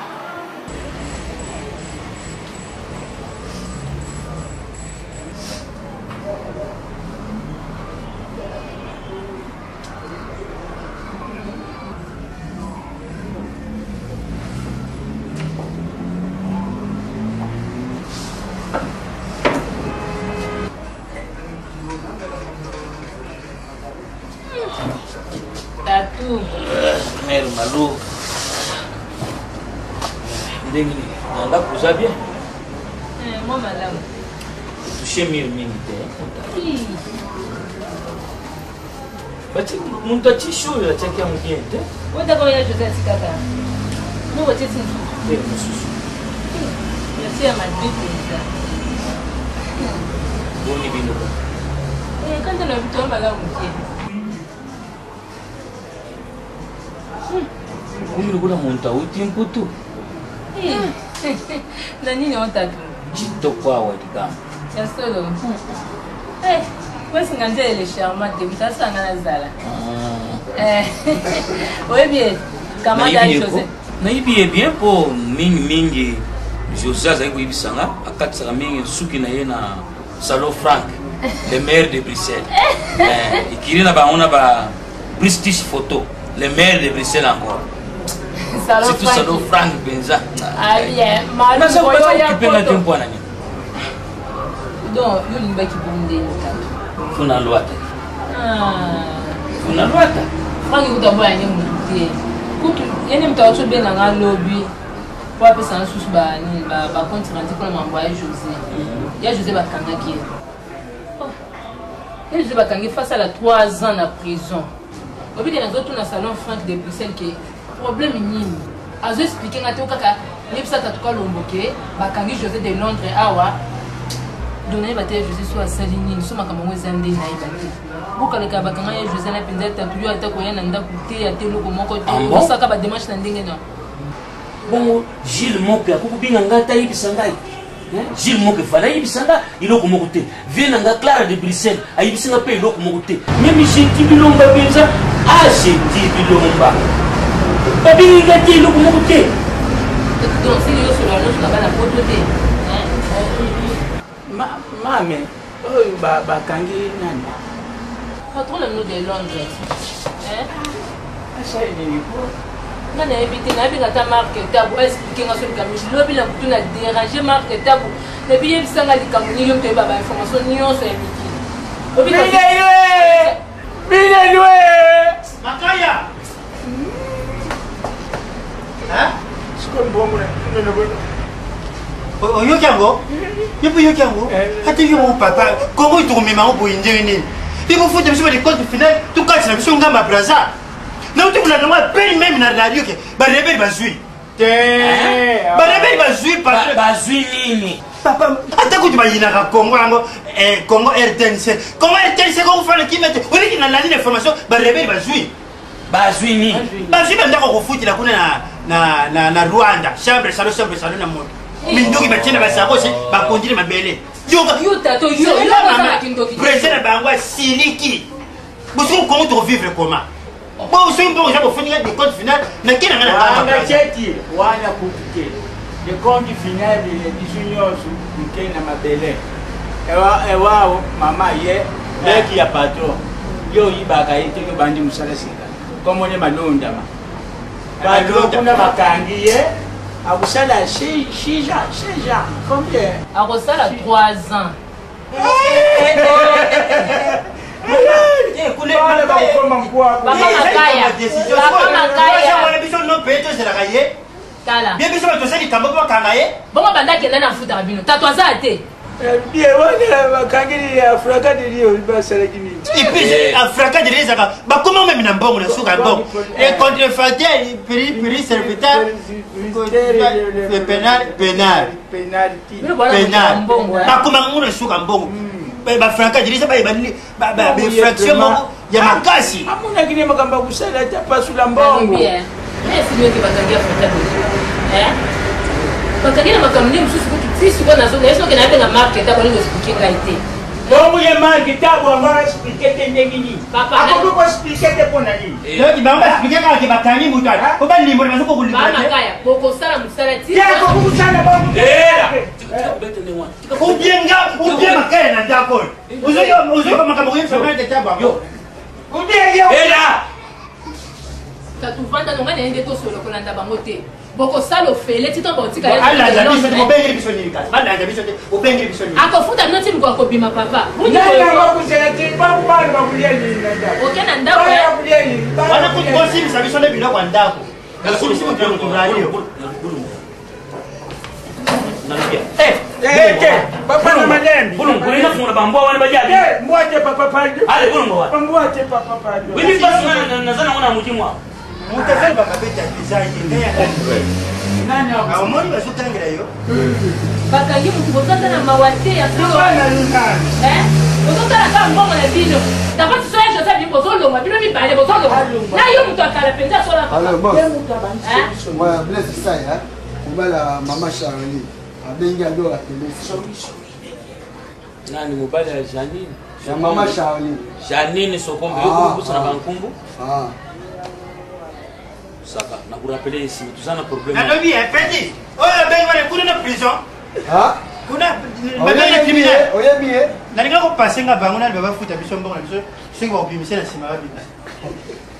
Tatu. Mère Malou. Ndenge nini? Na ndako oza bien? Mwa malamu. Touche mire mingi te. Bati moto atie show oyo atiaki yango bien te. Otaka oyo ya José atikaka. Mo batie ti mosusu. Te mosusu. Merci ya mabe mpenza. Boni bino ba. Eh, kanda na bito malamu te. Komi lokola moto auti mputu. Na nini otatu? Kitoko awa likambo. Ya solo. Eh, wesinga nzele le charmant te moto asanga nazala. Oyebi ye kamata José. Nayebi ye bien mpo mingimingi José azali koyebisa nga akatisaka mingi suki na ye na salon Frank le maire de Bruxelles. Ekili na bango na ba British photo, le maire de Bruxelles encore. Surtout salon Frank mpenza. Naza okipe nga te mpo na nini? Donc yo olingaki bongo ndeni kaka? Funa lwata. Funa lwata. Frank kuta boya nde motu te. Kutu ye nde moto auti obenga nga lobi po apesa nga susu banini, bacompte rendu mpona mambo ya José. Ya José bakangaki ye. Ya José bakangi face à la 3 ans na prison. Obike nazotuna salon Frank de Bruxelles ke problème nini, azo explique nga te. Kaka yebisa tatuka lombo ke bakangi José de Londres awa. Donc nayeba te José so asali nini, so makambo yango eza nde nayeba te. Bokaleka bakanga ye José na mpenza tatu yo ata koya na ndako te, ata eloko moko te, osaka bademarche na ndenge na Bongo Gilles Moke akoki kobenga ngai ata ayebisa ngai? Gilles Moke fala ayebisa nga eloko moko te. Vie na nga Clara de Bruxelles ayebisi nga mpe eloko moko te. Meme Genti Bilomba mpenza, agenti Bilomba babengi nga te eloko moko te. Donc sili yo solo nyonso na bana poto te. Mame oyo bakangi nani? Patron na bino de Londres. Asali nini po? Nga nayebi te, nayebi ata Marke Tabu aexplike nga so likambo lobi na butu na dérange Marke Tabu, nayebi yebisa nga likambo nini, yo moto oyeba bainformation nyonso ya mikili. Bilelwe Makaya. Oyoki yango, yo mpe oyoki yango. Ata yo moko papa Kongo tokomema yango boye ndenge nini? Mpe bofuta biso badecompte final, tokatisa biso ngamba Braza. Nauti kolanda yango apene meme na radio ke barebele bazwi barebele bazwi. Bazwi nini? Papa, ata kutu bayinaka Congo yango, Congo RTNC, Congo RTNC kokofana kimia te. Oleki nalandi na information, barebele bazwi. Bazwi nini? Bazwi bandako kofutela kuna na Rwanda, chambre salon, chambre salon na moto, minduki batie na basakosi, bakondile mabele. Yo tato yo yo ozala kindoki. Président na bango asiliki. Bosoki Congo tokovivre comment? Bo soki mbongo eza kofunika decompte final nake na ngai na wana cheti wana kutu te decompte final ya biso nyonso tokei na mabele ewao mama ye leki ya patron yo oyibaka ye te yo bandi mosala sika komone malondama patron kuna bakangi ye akosala 6 ans 6 ans combien akosala 3 ans biso no pe tozelaka ye tala bien biso bato tosali likambo mpo bakanga ye bongo banda akenda na afutaka bino tato aza te bien wana bakangeli afraka de rio basalaki nini epuis afraka de rio ezalaka bakoma meme na mbongo na suka mbongo le contrefateur prix prix serviteur pénal pénal pénal bakomaka ngo na suka mbongo bafranka dirisa bayeba nini bainfraction moko ya makasi amonaki nde makambo ya kosala te apasula mbongo bakangi na makambo nde mosusu kutu ti sikoyo nazo naye soki nayebenga marke ta bolingo explike ngai te bongo ye marke ta bongo explike te ndenge nini akoki koexplike te mpo na nini Donc bango ba expliquer kaka ke bakangi moto wana po balimbola bazo kokolimbola te. Makaya bokosala mosala ti. Te akoki kosala bango. Ou bien nga ou bien makaya na ndako oyo. Ozoyoka makambo koyebisa ngai te ta bango. Ou bien yo. Ela. Tatu vanda nonga na yende tosolo kolanda bango te. Bokosala ofele ti ntango bakotika ye. Alanda biso te obengeli biso nini kasi balanda biso te obengeli biso nini. Akofuta bino ti mokolo akobima papa. Nani akokusela ti bango bana bakulia nini na ndako. Oke na ndako. Bana bakulia nini. Wana kutu bosilisa biso nde biloko ya ndako. Osilisi moto ya moto radio. Moto azali bakabeta eza ye nde ya nani omoni bazotangela yo bakangi motu bozata na mawa te ya bozotala kaka mbongo na bino d'abord soso ya joseph bino bozolongwa bino mibale bozolongwa na yo moto akala mpenza asola Blaise Isai, mobali ya mama Charlie abengi ado rapele nani mobali ya Janine ya mama Charlie Janine Sokombe yo ah, kubusa na ah. bankumbu ah. saka na kurapele nsima toza na problème nalobi eh, petit oyo abengi wana kuna na prison kuna babengi na criminel oyebi ye nalinga kopase nga bango nani babafuta biso mbongo na biso soki bakobimisa na nsima babimisa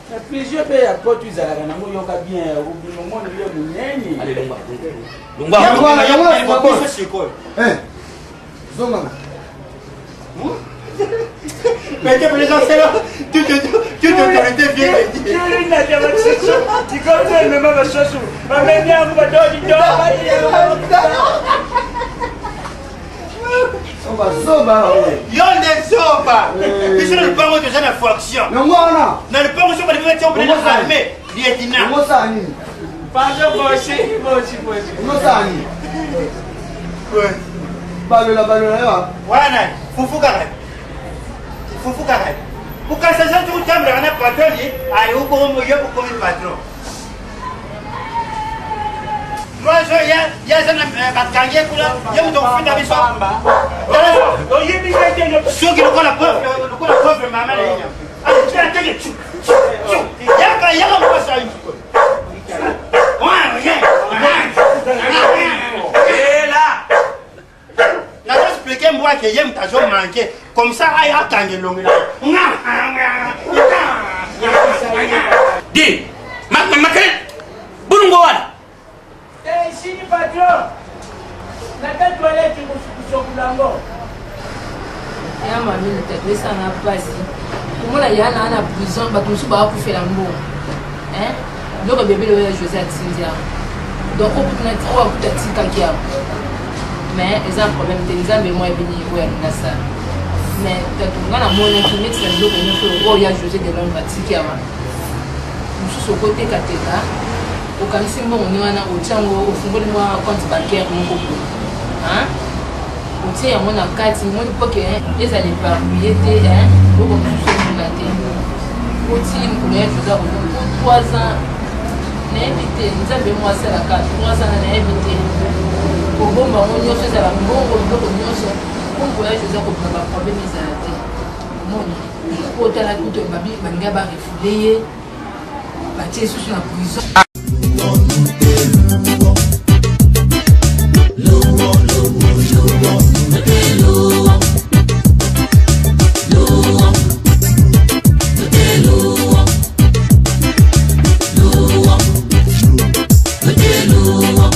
Na prison pe ya poto ezalaka nango yoka bien obima omona yo monene. Allez longwa. Longwa. Longwa longwa biso sikoyo. Eh. Zonga. Mais t'es président, c'est là. Toute, toute autorité vient de dire. Yo nde zoba. Biso na lupango toza na fraction. Yango wana. Na lupango soki balingi batia opene na armée lieutenant. Yango osala nini? Pardon, bosi, bosi, bosi. Yango osala nini? Balola balola yo. Wana fufu kaka. Fufu kaka. Ukasa zantu kutambula na patron ye, ayi uko yo ukomi patron. Trois ans ya ya za na bakangi ye kuna ye moto kofinda biso soki lokola pauvre lokola pauvre mama na ye tala teke tu tu yaka yaka mposa nazo explike mbwa ke ye moto azo manke comme ça aya akanga elongi na di makele bulungo wana esili patron nata toilette kosukusokola yango ya mamini tatu esanga mpasi komona ya na na prison bato mosusu bakufela mbongo biloko bebele oyo ya josé atindi yango donc oyo akuta atikaki yango mais eza problème te nzambe mwa ebini oyo alinga asala mais tatu nga namonaki neti na biloko nyonso oyo ya josé de londres atiki awa mosusu okotekateka okanisi mbongo nde wana otia yango ofungoli mwa compte bancaire moko boye otie yango na kati moni mpo ke ezala éparpille te biloko mosusu ebunga te oti mokolo ya joza koyo po 3 ans nayebi te nzambe mwa asalaka 3 ans na nayebi te kobomba yango nyonso ezala mbongo biloko nyonso. Mpo ya José akobima ba problème ezala te. Omoni po otala kutu babi balinga ba refoule ye batie lisusu na prison.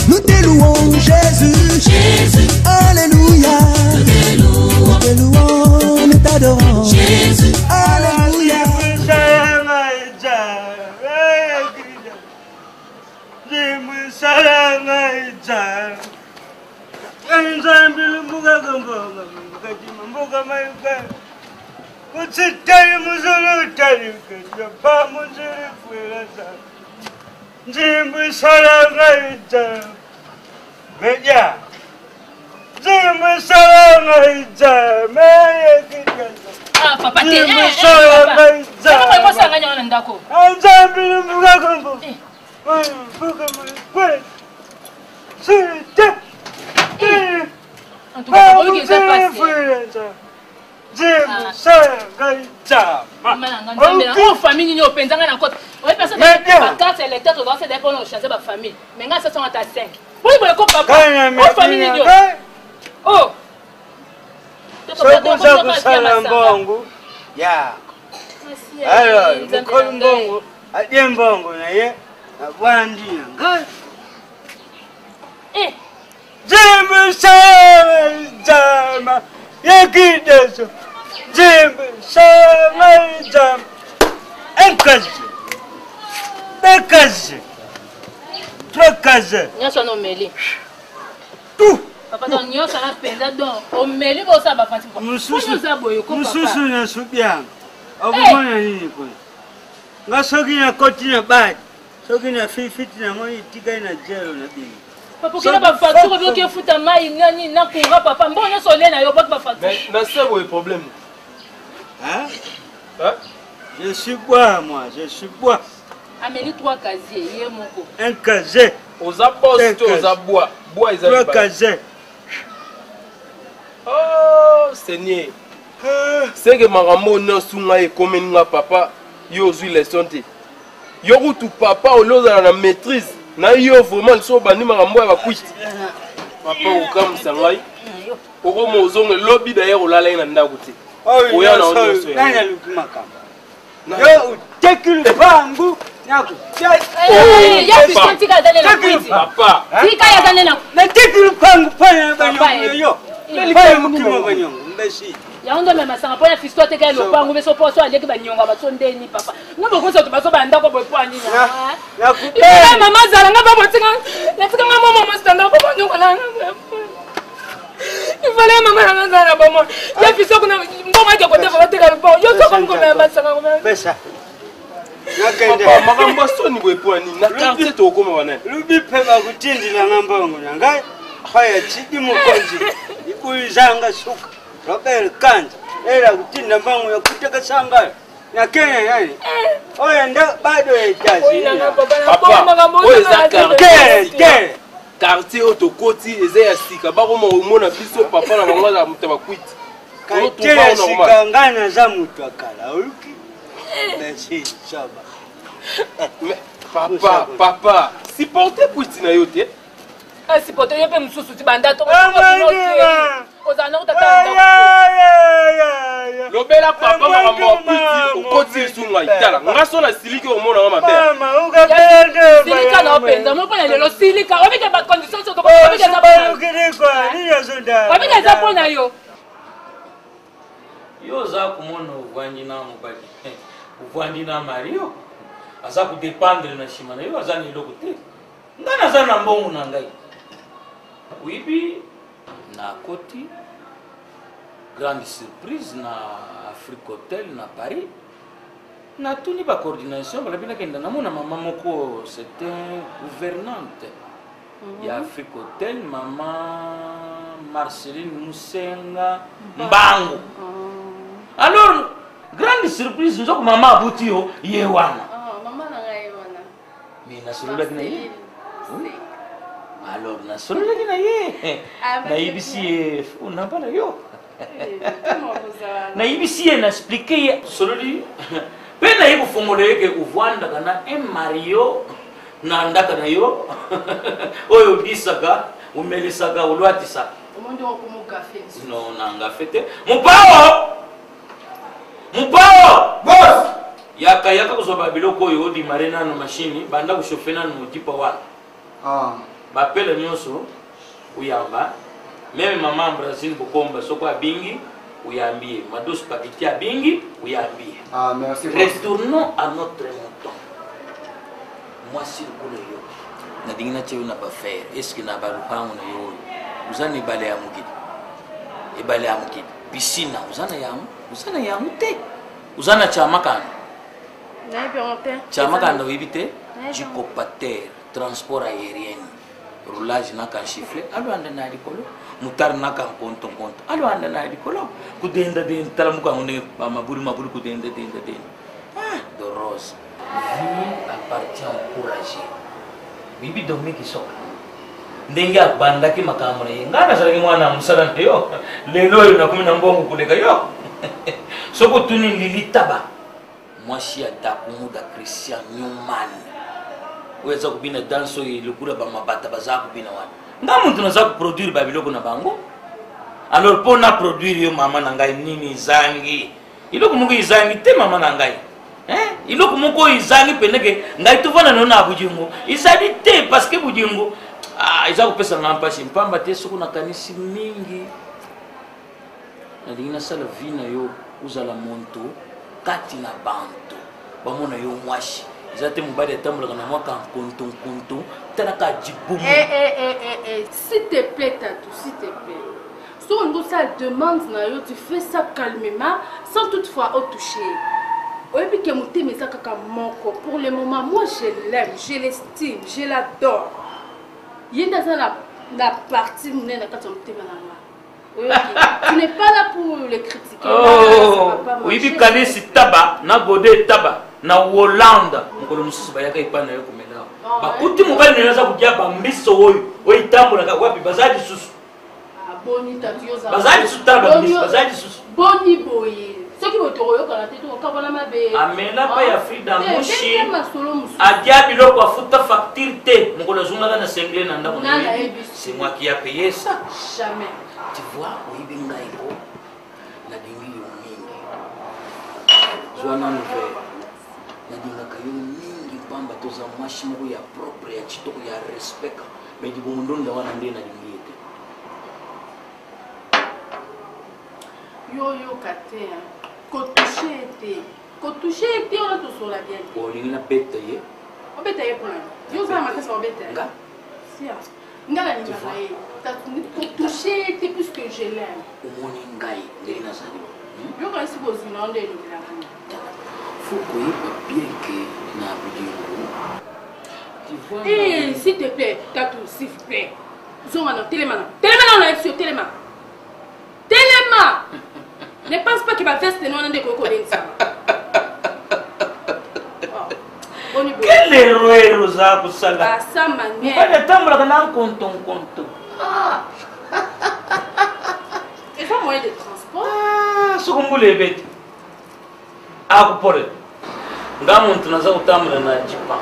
Nous te louons Jésus. Jésus. Alléluia. Nous te louons, nous t'adorons. Jésus. Alléluia. Ah, papa te. Eh, eh, papa. Papa, ekosala ngai yango na ndako. Eh. En tout cas, oyoki eza pasi. Oyo famille nini openza ngai na kota oyebi personne bacarte électeur tozala sede mpona ochange bafamille mais ngai asasonga ata 5 boni boye ko papa oyo famille nini oyo soki oza kosala mbongo yako alors mokolo mbongo alie mbongo na ye abwandi na ngai Jimmy Yakideso Jimmy Sama Un casier Deux casiers Trois casiers nyonso wana omeli tout papa donc nyonso wana mpenza donc omeli bosala bafanti oza boye ko mosusu nasubi yango okomona nini kuna nga soki nakoti na badi soki na fifiti namoni etikali na jelo na bino papa okenda bafacture obi oke futa mai nani na courant papa mbongo nyonso olie na yo boki bafacture na se boye problème hein? Hein? Je suis bois moi je suis bois ameli trois casier ye moko un casier oza boss to oza bois bois eza trois casier oh seigneur seke makambo oyo nyonso ngai ekomeli nga papa yo ozwi leçon te yo kutu papa olie ozala na maîtrise na yo vraiment liso obandi makambo ya bakwiti papa okamwisa ngai okoma ozonga lobi dayer olala ye na ndako te oya na nyonso nani aluki makambo yo oteki lupangu nateki lupangu mpona banyongo yo mpona mokima banyongo mbesi yango nde omemasanga mpo ya fisto ateka ye lopango biso mpo so aleki banyongo baso ndeni papa nga bokonzi bato bazo ba ndako boye mpo nini ah. mama azala nga babotinga natika nga mwa mama standard mpo banyokola ifale ya mama nanga azala na bomoi ya fiso kuna mbongo ake kotefa bateka lopango yo soko mikomela masanga pesa Papa, makambo ya soni boye mpo ya nini na quartier tokokoma banani lubi mpe bakutindilanga mbongo na ngai paya chidi mokonzi ikuyizanga suka robert kanza ela kutinda mbongo ya kutekesanga na Kenya nani? Oyo nde bado ya États-Unis. Papa, oyo eza quartier. Quartier oyo tokoti eza ya sika bakoma komona biso papa na bango azala moto ya bakwiti. Quartier ya sika ngai naza moto ya kala oluki. Merci, saba. Papa, papa, supporter kwiti na yo te. Supporter yo mpe mosusu ti banda to ozala na kotata lobela papa makambo ya kwiti okoti esu ngai tala nga so nasiliki omonanga mabe silika na mpenza moko na lelo silika obike bacondition obike eza mpo na yo yo oza komona ovandi na mobali ovandi na mario aza kodependre na nsima na yo aza na eloko te Nga naza na mbongo na ngai. Oyebi nakoti grande surprise na Afrique Hotel na Paris. Natuni ba coordination balobi nakenda namona mama moko c'est un gouvernante mm -hmm. ya Afrique Hotel mama Marceline Musenga Mbangu. Mm. Alors grande surprise nzoko mama abuti yo ye wana. Oh, mama na ngai wana. Mais nasololaki na ye. Alors nasololaki na ye. Ah, Nayebisi ye nabala yo. Nayebisi ye, na expliquer ye, sololi mpe naye kofongola ye ke ovwandaka na un mario na ndaka na yo oyo obisaka, omelisaka, olwatisaka. Non, na ngafe te. Mopao, mopao, boss, yaka, yaka kozwa babiloko oyo odimare nano mashini, banda kochauffe nano modipa wana. Ah. Bapele nyonso oyamba, meme mama Ambrasine Bokomba soko abingi oyambi ye, Mado Spaghetti abingi oyambi ye. Ah, merci. Retournons à notre mouton. Mwasi lokola yo, nalingi natia yo na bafere eske na balupango na yo oyo oza na ebale ya mokili, ebale ya mokili, piscine oza na yango, oza na yango te, oza na chamakanda. Nayebi yango te. Chamakanda oyebi te? Jikopater, transport aérienne, roulage na kanchifle alwanda na likolo, mutari na kankonto nkonto alwanda na likolo, kudenda denda, tala mukango ndenge bamabuli mabuli, kudenda denda denda. Ah, de rose. Vie appartient au courageux. Bibi Dominique Soka ndenge abandaki makambo na ye, ngai nazalaki mwana ya mosala na yo, lelo oyo nakomi na mbongo koleka yo. Soki otuni Lili Taba, mwasi ya Dakumuda Christian Newman, oyo aza kobina danse oyo lokola bamabata baza kobina wana, nga moto naza koproduire babiloko na bango. Alors mpo na produire yo mama na ngai, nini ezangi? Eloko moko ezangi te mama na ngai. Eloko moko oyo ezangi pene ke ngai tovanda nayo na bolingo ezali te, parce que bolingo, ah, eza kopesa ngai mpasi mpamba te. Soki nakanisi mingi, nalingi nasala vie na yo ozala monto kati na banto bamona yo mwasi eza te mobali atambolaka na mwa kankonto nkonto, talaka jibumu. Eh, eh, eh, eh, eh. S'il te plaît, Tatou, s'il te plaît. Soki olingi osala demande na yo, tu fais ça calmement, sans toutefois otouche. Oyebi ke motema eza kaka moko. Pour le moment, moi je l'aime, je l'estime, je l'adore. Ye nde aza na, na partie monene na kati ya motema na nga. Oyoki, tu n'es pas là pour le critiquer. Oh, oyebi Kalisi Taba na Gode Taba na Hollande, mokolo mosusu bayaka epai na yo komela awa, bakuti mobali na yo aza kodia bambiso oyo oyo etambolaka wapi, baza lisusu. Ah, boni tatu yo ozala- Bazali lisusu, tala Boni bambisi, yo- bazali lisusu. Boni boye soki boye tokoyokana te, tokokabwana mabe. Amela mpe ya Frida Te, Mushi. beta masolo mosusu. Adia biloko, afuta facture te, mokolo azongaka na sengle na ndako na Nani ye, ayebi? c'est moi qui a payé ça. Jamais. Tu vois, oyebi ngai ko nalingi yo mingi, zwa nanu verre. Nalingaka yo mingi pamba toza mwasi moko ya propre, ya kitoko, ya respect, mais libumu ndonda wana nde nalingi ye te. Yo oyoka te, hein. Kotouche ye te, kotouche ye te, wana tosola bien te. Olingi nabeta ye? Obeta ye mpona nini? Yo oza na makasi ya obeta ye? Nga? Sia, nga nalingaka ye. Tatu, kotouche ye te puisque je l'aime. Omoni ngai ndenge nazali? Yo kanisi bozwi na yo nde elobelaka nini? Faut koyeba bien ke na bolingo, tu vois, Eh, s'il te plaît, Tatou, s'il vous plaît. Zonga na telema na. Telema na na yo telema. Telema. Ne pense pas que ba veste no nde ko ko lengisa. Boni boye. Quelle erreur oza kosala? Basa manière. Mobali atambolaka na nkonto nkonto. Eza moyen de transport. Ah, soko mbula ebeti akupole nga muntu naza kotambola na jipa.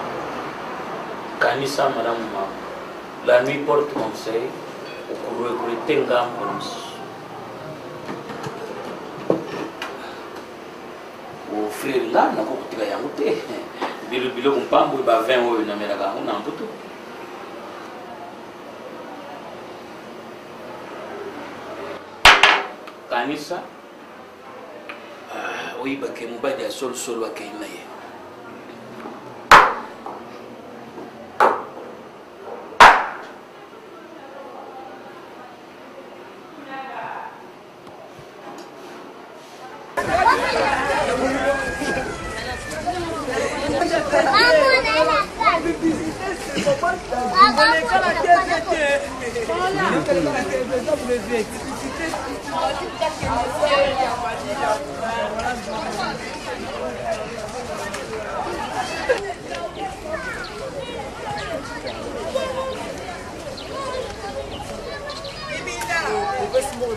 Kanisa malamu mama, la nuit porte conseil, okoregrete nga mokolo mosusu. Ofrere nga nakokotika yango te, biloko mpambo oyo ba 20 oyo namelaka yango na mputu. Kanisa, ah, oyebake mobali ya solosolo akei na ye.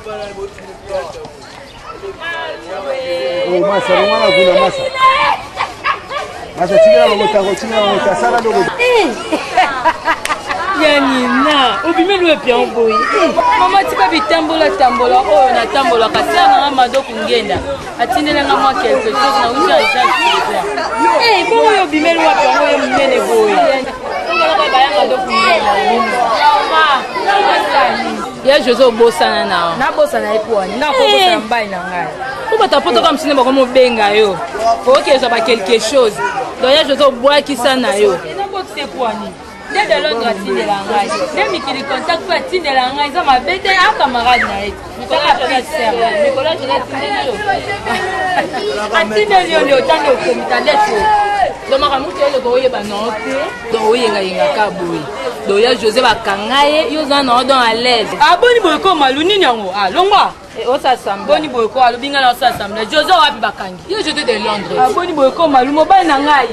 Oh, masa longwana kuna masa masa tikela bango tango tikela bango ta sala loko ya nina obimeli oyo pian boye mama tika bitambola tambola oyo natambolaka sala nanga madoku ngenda atindelanga mwa quelque chose na uti aza bongo oyo obimeli wapi yango oyo monene boye ongolaka bayanga doku ngenda ya jose obosana na nabosana ye mpo wani nga kobosana mobali na ngai po bato ya poto kaka mosusu nde bakomobenga yo okoki ezwa ba quelque chose donc ya jose obwakisa na yo nabokisa ye mpo wani nde de londre atindela ngai nde mikili contact mpe atindela ngai eza mabe te a camarade na ye atindeli yo nde otandi okomita ndeti donc makambo moto eloko oyeba nao te donc oyengayengaka boye donc ya josé bakanga ye yo oza nao donc à l'aise aboni ah, boye ko malu nini yango alongwa ah, eh, osasambla boni boye ko alobi ngai na osasambla josé wapi bakangi ye josé de londres aboni ah, boye ko malu mobali na ngai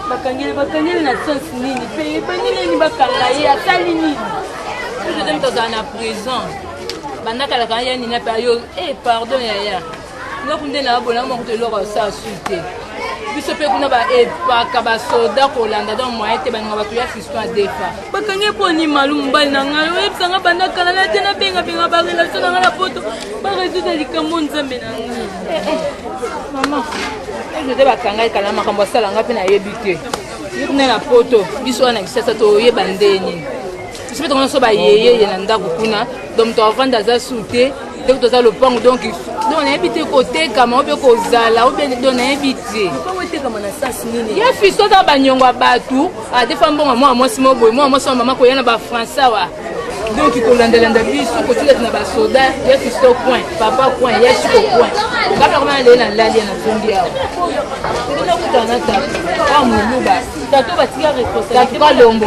bakangeli bakangeli na sens nini mpe banini nini bakanga ye asali nini josé moto azala na prison bandakalaka ya nini ape ayo e eh, pardon yaya nga kuna nde nabola moko to eloko asala su te biso mpe kuna baepaka basoda kolanda donc moyen te baninga bato ya fiston adefa bakangi mpo ni malu mobali na ngai oyebisa ngai banda kala na te nabengabenga barelation na ngai na poto baresoudre likambo nzambe na ngai eh, eh, mama ezote bakanga kala makambo asala ngai mpe nayebi te ye kuna na poto biso wana kisasa toyeba nde nini biso mpe tokona so bayeyeye na ndako kuna donc moto avanda aza su te ndenge toza lopango donc donc nayebi te kotekama obe kozala obe donc nayebi te ye fiso aza banyongo ya bato adefa mbongo mwana mwasi mo boye mwana mwasi wa mama koya na bafrançais awa donc kolandalanda biso kotilati na basoda ya fiso coin papa coin ya chiko coin kaka koma nalei na lali ya nazongi awa nakutana na tatu awa moluba tato batika responsabilité kalombo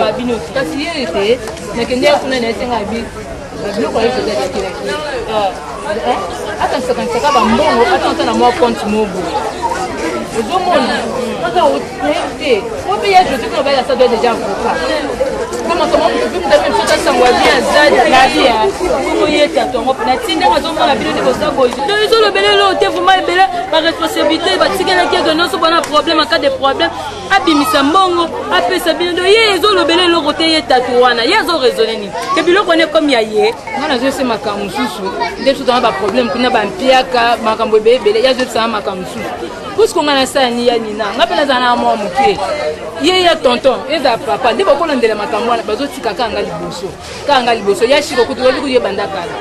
kasi ye ete nakende ya kuna na esenga bi biloko ya yesu atikelaki akanisakanisaka bambongo atanata na mwa compte mo boye ozomona kaka oyebi te po mpe ya josé kuna bayela sa doit déjà avocat po makambo motu mpe moto ape biso tasango ya bien aza na bien bongo ye tato yango mpe nati ndenge azomona bino nde boza boye donc ezolobela eloko te vraimen ebele baresponsabilité batikelaki eke nyonso bona problème en cas de problème abimisa mbongo apesa bino do ye ezolobela eloko te ye tatu wana ye azoraisonne nini ke biloko wana ekomi ya ye nga nazoyese makambo mosusu nde biso tanga baproblème kuna bampiaka makambo ebele ebele ye azoyebisanga makambo mosusu puiske nga nasala ni ya nina nga mpe nazala na mwa moke ye ya tonton ezala papa nde bakolandela makambo wana bazotika kaka nga liboso kaka nga liboso ya shiko kutu oyebi kutu ye banda kala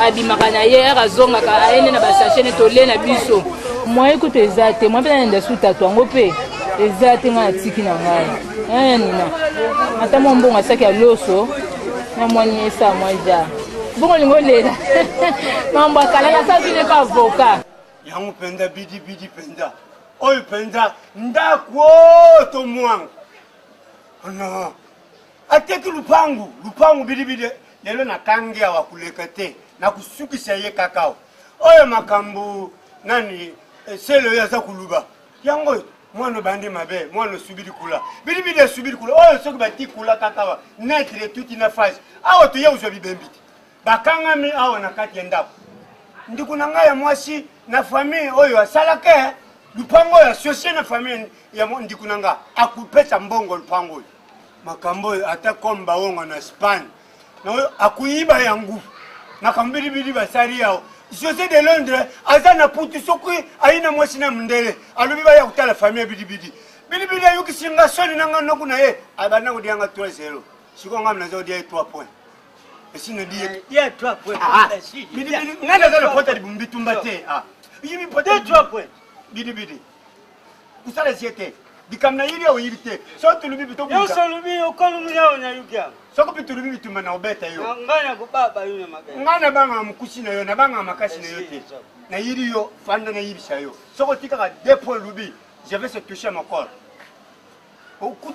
abimaka na ye aka azongaka aye nde na basashe ne tole na biso moye kutu eza te mwa mpe nayenda su tatu yango mpe eza te ngai natiki na ngai aya nina ata mwa mbongo asaki ya loso na mwani esala mwa ja bongo olingi olela mambo akala nasala bino epa avoka yango mpenza bidibidi mpenza oyo mpenza ndako to mwango no ateki lupangu lupangu bidibidi lelo nakangi awa kuleka te nakusukisa ye kaka awa oyo makambo nani eh, sele oyo aza kuluba yango oyo mwana obandi mabe mwana osubili kula bidibidi esubili kula oyo soki bati kula kaka awa netre etuti na fage awa toye kozwa bibembi te bakangami awa na kati ya ndako ndeko na ngai ya mwasi na famille oyo asalaka eh, lupango oyo asocie na famille ya ndeko na ngai akopesa mbongo lupango oyo makambo oyo ata comme bawonga na spagne na akuyiba yango makambo bilibili basali yawo josé de londres aza na putu soki ayi na mwasi na mondele alobi baya kotala famille ya bilibili bilibili ayokisi nga soni na nga noku na ye abanda kodia nga 3 0 sikoyo nga naza kodia ye 3 point esi na di ye 3 point ah, ah. bilibili nga naza na pota libumbi tumba te ah. bilibili kosala zie te likambo na yili oyibi te soki tolubi soki mpe tolubi bitumba na obeta yo ngai nabangaka mokusi na yo nabangaka makasi na yo te nayili yo fanda nayibisa yo soki otikaka deux points lubi je vais se toucher mon corps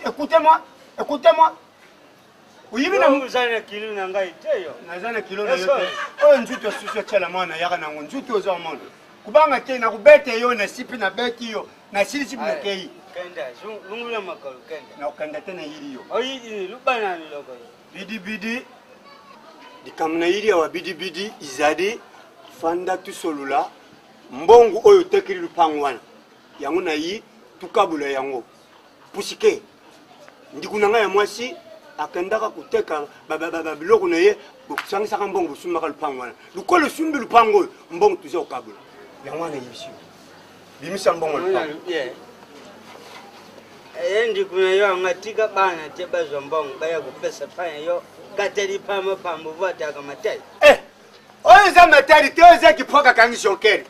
écoutez-moi écoutez-moi oyibi na oza na kilo na ngai te yo naza na kilo na yo te oyo nzutu asusu atyala mwana yaka nango nzutu oza omona kubanga te nakobeta yo na sipi nabeti yo nasilisi mpe nakei lungula makolo kenda nakokenda te nayili yo oyidi lubana biloko bidibidi. Likambo na yili awa bidibidi izali fanda tusolola mbongo oyo otekeli lupango wana yango na yi tukabula yango pusike ndiku na ngai ya mwasi akendaka koteka biloko na ye bosangisaka mbongo bosumbaka lupango wana lokola osumbi lupango oyo mbongo tuza kokabula yango wana eyebisi yo bimisa mbongo lupango ye ndiku na yo yango atika bana te bazwa mbongo baya kopesa pa yo kateli pamba pamba ovwataka matali eh, oyo eza matali te oyo eza kipwaka akangi joker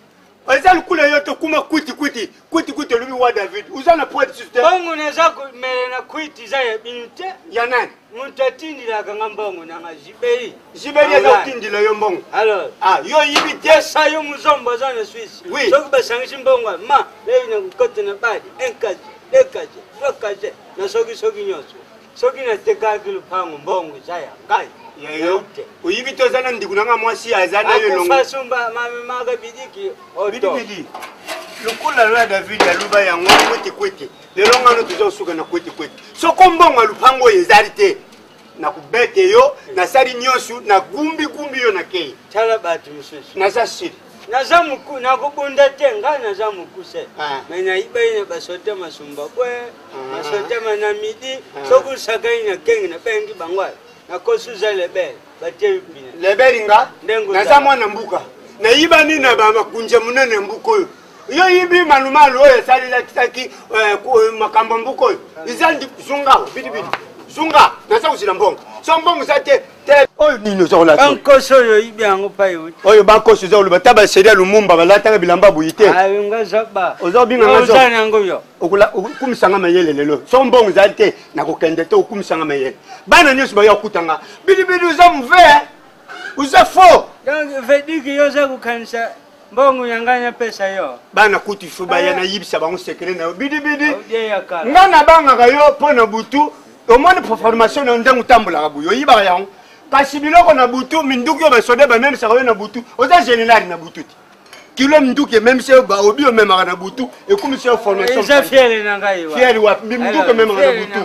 eza lukula yo te kuma kwiti kwiti kwiti kwiti olobi wa david oza na poids lisusu te mbongo naza komela na kwiti eza ya bino te ya nani moto atindelaka nga mbongo nanga jibeli jibeli aza kotindela yo mbongo alors ah yo oyibi te sa yo muzombo aza na swisse oui soki basangisi mbongo ma leyi na kokota na badi un casier deux casier trois casier na soki soki nyonso soki natekaki lupango mbongo eza ya ngai yayo oyibi te oza na ndeko na nga mwasi aza na yo elongo akufasumba mamemaka bidiki bidibidi lokola loya david aloba yango kwete kwete lelo ngano toza kosuka na kwete kwete soko mbongo ya lupango oyo ezali te nakobete yo nasali nyonso nagumbigumbi yo nakei tala bato mosusu naza sili naza moku nakobunda te ngai naza mokuse ah. me nayibai na basote masumba bwe ah. basote ma na midi ah. soki osakani na kenge nabengi bango nakosuza lebele batie pine lebeli nga naza mwana mbuka nayibani na bamakunja monene ya mbuka oyo yo yibi malumalu oyo esalelakisaki eh, eh, makambo mbuka oyo eza zunga bidibidi zunga naza kozila mbongo so mbongo eza te te oyo nini oza kolata bankosi oyo oyibi yango pai oyo bankosi oza koloba ta baseri ya lumumba balataka bilamba boyi te oza obinga yango yo okumisanga mayele lelo so mbongo ezali te nakokende te okumisanga mayele bana nyonso baya kokutanga bidibidi oza mve oza faux donc vediki yo oza kokanisa mbongo ya ngai napesa yo bana kutu fo baya eh. nayibisa bango sekele na yo bidibidi ngai nabangaka yo mpo na butu omoni formation na yo ndenge otambolaka boye oyibaka yango kasi biloko na butu minduki oyo basoda bamemisaka yo na butu oza general na butu te kilo minduki ememisa yo baobi omemaka na butu ekomisa yo formation eza fiere na ngai fiere wapi minduki omemaka na butu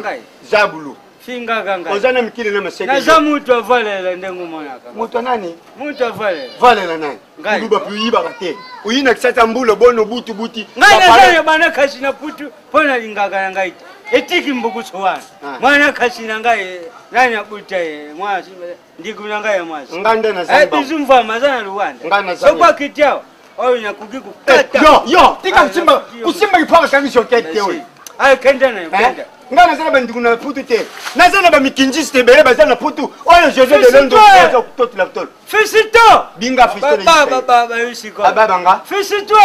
zabulu fingaka ngai oza na mikili na maseke naza mutu avalela ndenge omonaka moto nani mutu avalela valela nani kuluba mpe oyibaka te oyina kisasa mbula bono butu buti ngai naza na bana kasi na putu mpo nalingaka na ngai te etiki mbukusu wana ah. mwana kasi na ngai eh, nani abuta ye mwasi ndiku na ngai ya mwasi ngai nde naza eh, bizu mvama aza na luwanda soki akiti awa oyo nakoki kokata eh, yo yo tika kusimba kusimba kipaka kangi shokete te oyo ayo kenda na yo kenda ngai naza na bandeko na putu te naza na bamikinjiste ebele baza na putu oyo josé de londo aza kototela tolo fisito binga fisito ababanga fisito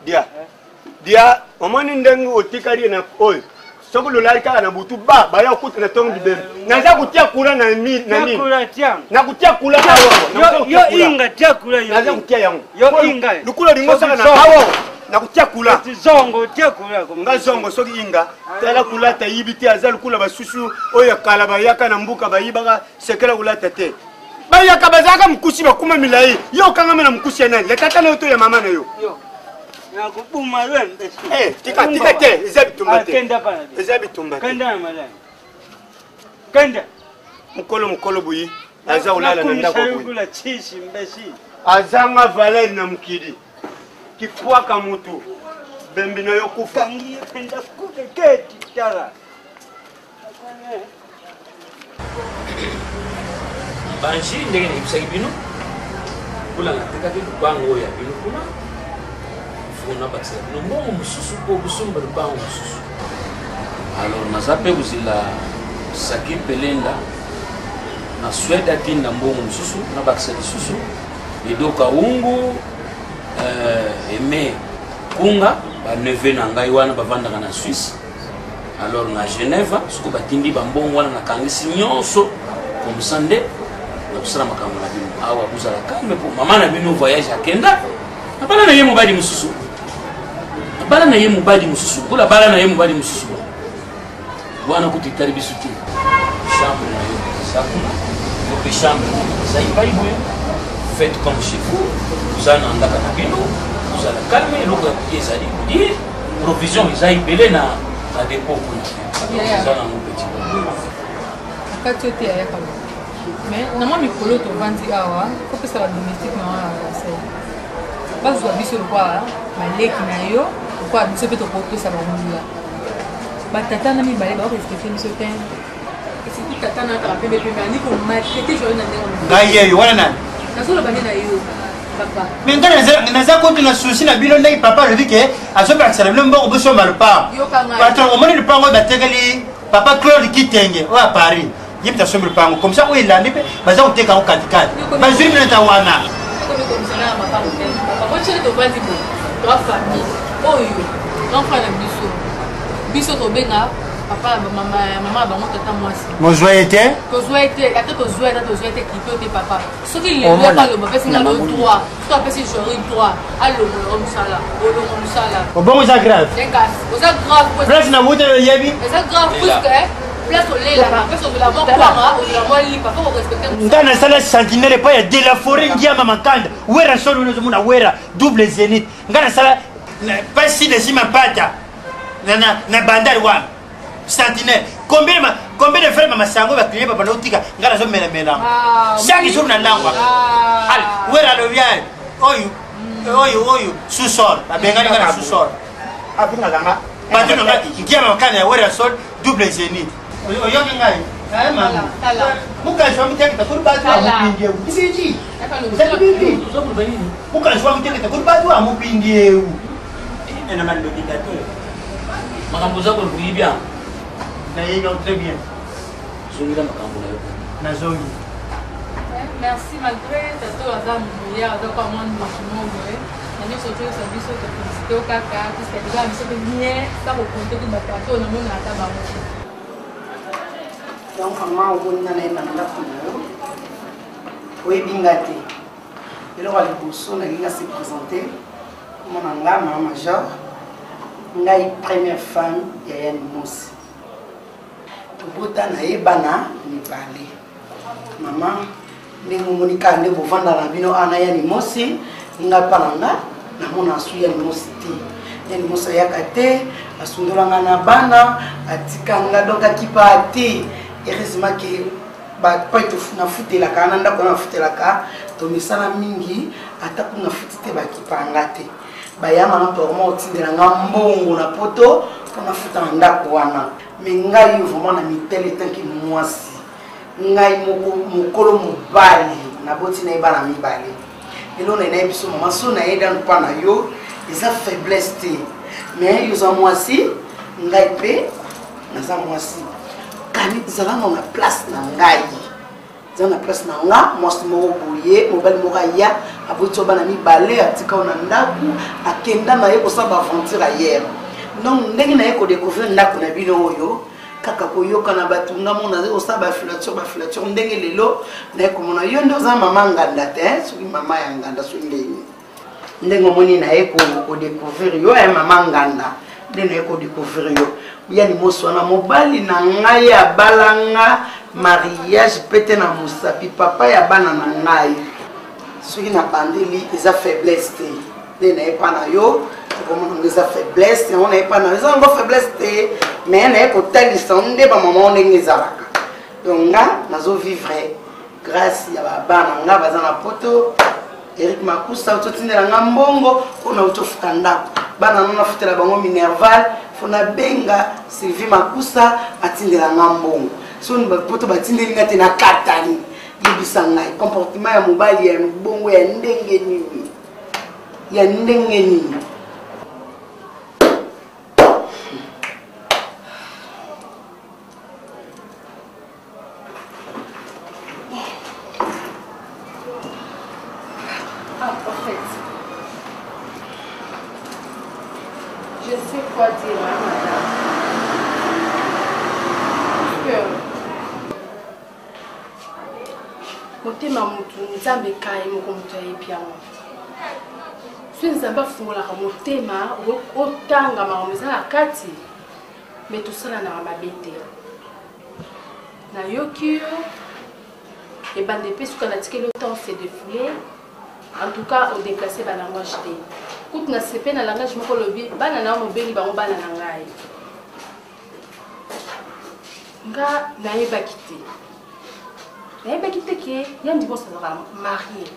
dia dia omoni ndenge otikali na oyo soki lolali kaka na butu ba baya kokuta na ntongo bibembe naza kotia kula na nini nakotia kula yo inga tia kula naza kotia yango lokola olingi osaka na awa nakotia kula zongo tia kula nga zongo soki inga tala kulata yibi te aza lokola basusu oyo ya kala bayaka na mbuka bayibaka sekela kolata te bayaka bazalaka mokusi bakuma milai yo okangama na mokusi ya nani ya tata na yo to ya mama na yo nakobuma yo eh, tika tika te eza bitumba te eza bitumba te kenda mokolo mokolo boyi aza kolala na ndako boye azanga valeur na mokili kipwaka motu bembi na yo kufa banji ndenge nayebisaki bino mpona natekaki lupango oyo ya bino kuna fo nabakisela bino mbongo mosusu mpo bosomba lupango mosusu alors naza mpe kozela saki pelenda na swede atinda mbongo mosusu nabakisa lisusu edoka ungu euh, aime kunga baneve na ngai wana bavandaka na swisse alors na genève soki batindi bambongo wana nakangisi nyonso komsa nde nakosala makambo na bino awa bozala kalme mpo mama na bino voyage akenda abala na ye mobali mosusu abala na ye mobali mosusu lokola abala na ye mobali mosusu wana kutu etali biso te chambre na yo eza kuna yo mpe chambre eza epai boye faites comme chez vous oza na ndaka na bino ozala calme eloko ya kolia ezali kolie provision eza ebele na na depot kuna eza nango petit akati yo te yaya kama. Mais na mwa mikolo tovandi awa, kopesa ba domestique na wana conseil. Bazwa biso lokola baleki na yo, lokola biso mpe tokopesa bango batata na mibale bakorespecte biso te. Surtout tata na kaka pembe pembe ani ko maltraiter joyeux na ndenge ngai yeyo wana nani nazoloba nde na yo papa me ngai naza kutu na susi na bino ndenge papa alobi ke azobakisa na bino mbongo bosomba lopango patron omoni lopango oyo batekeli papa claude kitenge oyo ya paris ye mpe asombi lopango comme ça oyo elandi mpe baza koteka yango katikati bazwi bino ta wana oyo grand frère na biso biso tobenga papa mama mama bango tata mwasi mozwa ye te tozwa ye te ata tozwa ye ata tozwa ye te kipe te papa soki lelo aloba apesi nga lo droit to apesi jori droit alongola yo mosala olongo mosala obongo eza grave oza grave place na wuta oyebi eza grave puisque place olelaka place ozela mwa kwanga ozela mwa lipa fo korespecte nga nasala sentinelle epai ya de la forêt ngiama makanda wera solo wana ozomona wera double zénith nga nasala pasi de sima pata na, na, na bandal wana sentinelle combien ma combien de frères mama sango ba client baba otika nga nazo mela mela ah, chaque jour na langwa ah. al wera alobi oyo oyo oyo sous sol babengani nga na sous sol afingaka nga bato na nga nkiama makana ya wera sol double zénith oyoki ngai mukazi wa muteketa kuri batu amupindi ewu ibindi ibindi mukazi wa muteketa kuri batu amupindi ewu na mandodikateur makambo oza koloba oyebi yango nayebi yango très bien zongela makambo na yo nazongi merci malgré tato aza milliard aza kwa mwa ndoki mo boye na nyonso toyosa biso tofelicite yo kaka puiske eza biso mpe bien sa kokonte ku batato namona ata bango te donc mama omoni nga nayeba na ndako na yo oyebi nga te eloko ya liboso nalingi nga se présente komona nga mama major ngai première femme ya yani mosi tobota na ye bana mibale mama ndenge omoni kaka nde bovanda na bino ana yani mosi nga mpa na nga namona asu yani mosi te yani mosi ayaka te asundola nga na bana atika nga donk akipa te heureusement ke bapai nafutelaka na ndako wana nafutelaka tomesana mingi ata kuna nafuti te bakipa nga te bayama na porma otindela nga mbongo na poto mpo nafuta na ndako wana me ngai yo vraiment na mitele etanke mwasi ngai moko mokolo mobali naboti na ye bana mibale lelo na naye biso mama so na ye danu mpa na yo eza faiblesse te mais yo oza mwasi ngai mpe naza mwasi kani zala nao na place na ngai eza na place na nga mwasi moko boye mobali moko aya aboti yo bana mibale atika yo na ndako akenda na ye kosala baaventure ayere donc ndenge na ye kodécouvrir ndako na bino oyo kaka koyoka na bato nga mona azali kosala bafilature bafilature ndenge lelo naye komona yo nde oza mama nganda te soki mama ya nganda soki ndenge ndenge omoni naye kodécouvrir yo ya mama nganda nde naye kodécouvrir yo ya limoso wana mobali na ngai abala nga mariage pete na mosapi papa ya bana na ngai soki nabandeli eza faiblesse te nde naye mpa na yo okomona ngo eza faiblesse yango naye mpa na yo eza yango faiblesse te mais naye kotalisa nde bamama ndenge ezalaka donc nga nazo vivre grâce ya babana nga baza na poto eric makusa auti otindela nga mbongo mpo na auti ofuta ndako bana no nafutela bango minerval fo nabenga sylvie makusa atindela nga mbongo so poto batindeli nga te nakatani yebisa ngai comportement ya mobali ya mbongo ya ndenge nini ya ndenge nini Ah, prophète. Je sais quoi dire, hein, madame. Parce que motema motu nzambe kai moko moto ayebi yango soki nzambe afungolaka motema otanga makambo eza na kati me tosalanaka mabe te nayoki yo ebanda epe suka natikeli yo temps se defoule en tout cas odeplace balangage te kutu na sepe na langage moko olobi bana na yo mobengi bango bana na ngai nga nayebaki te. Nayebaki te ke Yandi Mosi azalaka marie.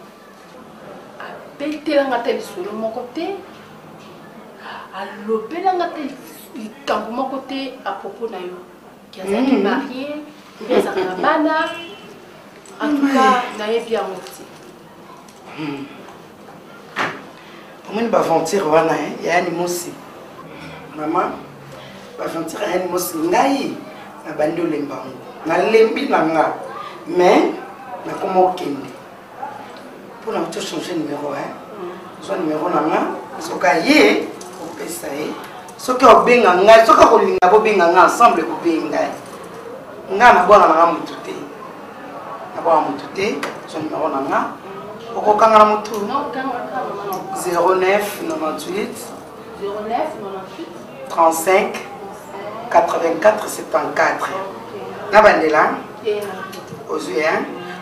Abetelanga ata lisolo moko te, alobelanga ata likambo moko te à propos na yo. Ke azalaki marie, obi azalaka na bana. En tout cas, nayebi yango te. Omoni baaventure wana ya Yani Mosi, mama, baaventure ya Yani Mosi, ngai nabandi olemba yango, nalembi na nga, mais nakoma okende mpona to change numero, zwa numero na nga, soki aye opesa ye, soki obenga ngai, soki akolinga bobenga ngai ensemble, kobenga ngai, ngai nabwaka na nga motu te, nabwaka motu te. Zwa numero na nga, okokanga na motu 09 98 35 84 74. Nabandela, ozwi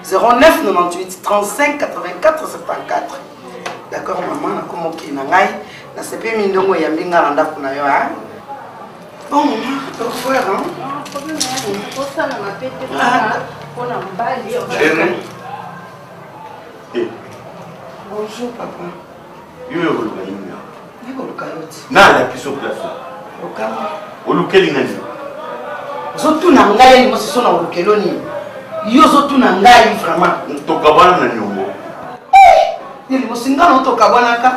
09 98 35 84 74. D'accord mama, nakoma okei na ngai, nasepeli mindongo eyambi ngai na ndako na yo. Bon mama, au revoir. Hein? Osala mabe te mpona mobali. Bonjour papa. Yo yo koluka nini awa? Nakoluka yo ti. Nalakisi yo place. Okanga. Olukeli nga nini? Ozotuna ngai nini mosusu na olukelo nini? Yo ozotuna ngai vraiment. Tokabwana na niongo. Nini mosi nga na otokabwanaka?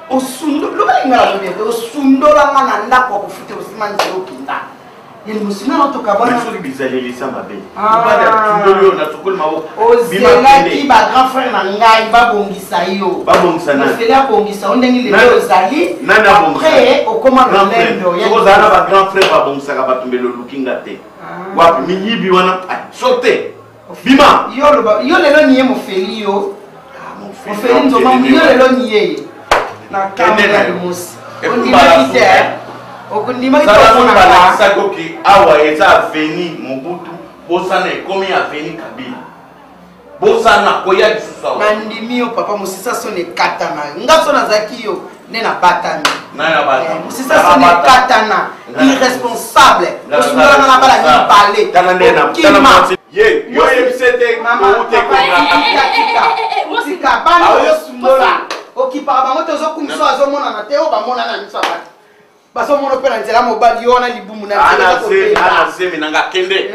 Osundo loba lingala lobi ete osundola nga na ndako ya kofuta osima nzela okenda. Nini mosi nga na otokabwana? Soki bizaleli eza mabe. Mobali atundoli yo na sokoli maboko. Ozelaki ba grand frère na ngai babongisa yo. Babongisa nani? Ofele abongisa yo ndenge lelo ozali. Nani abongisa? Après okoma lolendo. Soki ozala na ba grand frère babongisaka bato mbele oluki nga te. Wapi miyibi wana? Sote. Bima. Yo loba yo lelo niye mofeli yo. Mofeli nzoma yo lelo niye ye. Na kambo ya limosi. Ondimaki te. Okondimaki te omona nga. Balakisaki oke awa eza aveni Mobutu, bosana ekomi aveni Kabila. Bosana koya lisusu awa. Nandimi yo papa, mosisa soni ekatana. Nga so nazalaki yo nde nabatami. Mosisa soni ekatana, irresponsable, osundolanga na bala mibale. Okima. Ye, yo oyebisi ete oute tika bana oyo osundola, okipaka bango te, ozokumisa azomonana te, oyo bamonana na miso ya bato, bazomona mpe na nzela mobali yo wana libumu na nzela zemi nanga kende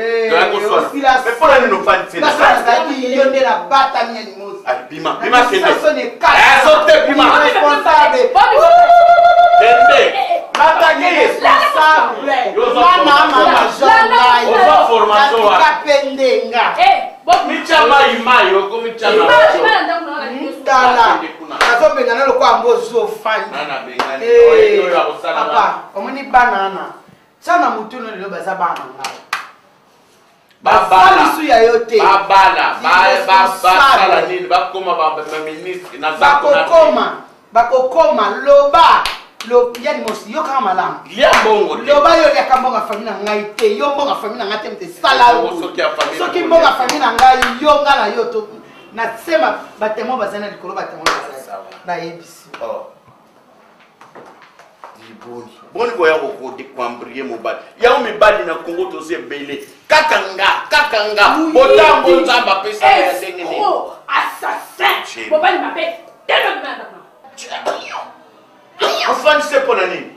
mpona nini ofandisi nazalaki yo nde nabatami ya limosi. Bima bima kende sote bima responsable kende. Responsable mama Ozwa formation wapi? Kapendenga. Mitya mai mai okomitya. Tala, azobengana lokola yango ozofandi. Papa, omoni bana wana, tia na motu no lelo baza bana na ngai, Babala lisu ya yo te. Babala basala nini? Bakoma baministre. Bakokoma, bakokoma. Loba yani mosi, yokaka malamu. Lia mbongo te. Loba yo oliaka mbongo ya famille na ngai te, yo mbongo ya famille na ngai te, moto esala yo. Soki mbongo ya famille na ngai yo, nga na yo to nasema batemo bazali na likolo, batemo bazali, nayebisi. Liboni boni koya koambrie mobali yango? Mibali na Kongo toza ebele, kaka nga, kaka nga. Botambo Nzambe apesa ya ndenge nini? Assassin, mobali mabe, telema. Ofandisi mpo na nini?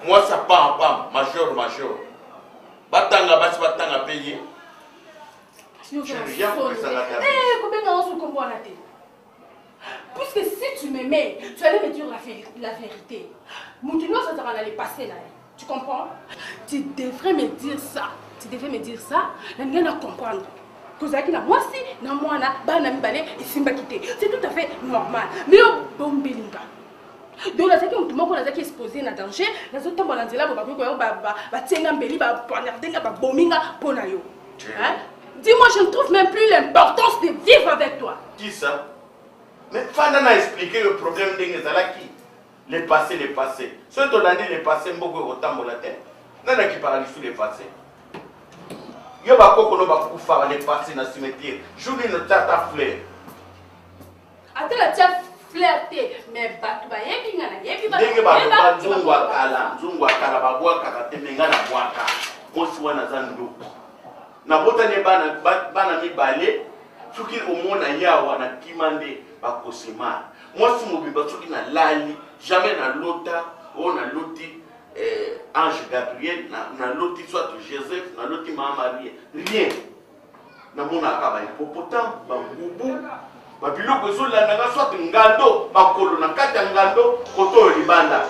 Mwasi apampam, major major, batanga basi, batanga mpe ye. Kobenga ngo kombo wana te, puisque si tu m'aimais, tu allais me dire la, la vérité. Motu nyonso azalaka na le passé na ye, tu comprends? Tu devrais me dire ça, tu devrais me dire ça na ndenge na comprendre kozalaki na mwasi na mwana, bana mibale, esimbaki te, c'est tout à fait normal. Mais yo bombeli nga, donc nazalaki motu moko, nazalaki exposé na danger, nazotambola na nzela bo bakoki koya batie nga mbeli, bapoignarde nga, babomi nga mpo na yo. Hein? Dis-moi, je ne trouve même plus l'importance de vivre avec toi. Qui ça? Mais fanda na expliquer le problème ndenge ezalaki. Le passé, le passé. Soki tolandi le passé, mboko ekotambola te. Nani akipaka lisu le passé? Yo bakoko no bakufaka le passé na cimetière. Jour nini otia ata fleur? Ata natia fleur te, mais bato bayebi nga, nayebi. Ndenge baloba nzungu ya kala, nzungu ya kala babwakaka te, me nga nabwaka. Mwasi wana aza ndoki. Nabotani bana, bana mibale, soki omona yawa na kima nde bakosemar. Mwasi mobimba soki nalali, jamais nalota, oyo naloti eh, ange Gabriel, naloti soit Joseph, naloti mama Marie, rien. Namonaka ba hippopotame, ba ngubu, ba biloko ezolanda nga soit ngando, makolo na kati ya ngando, koto oyo libanda.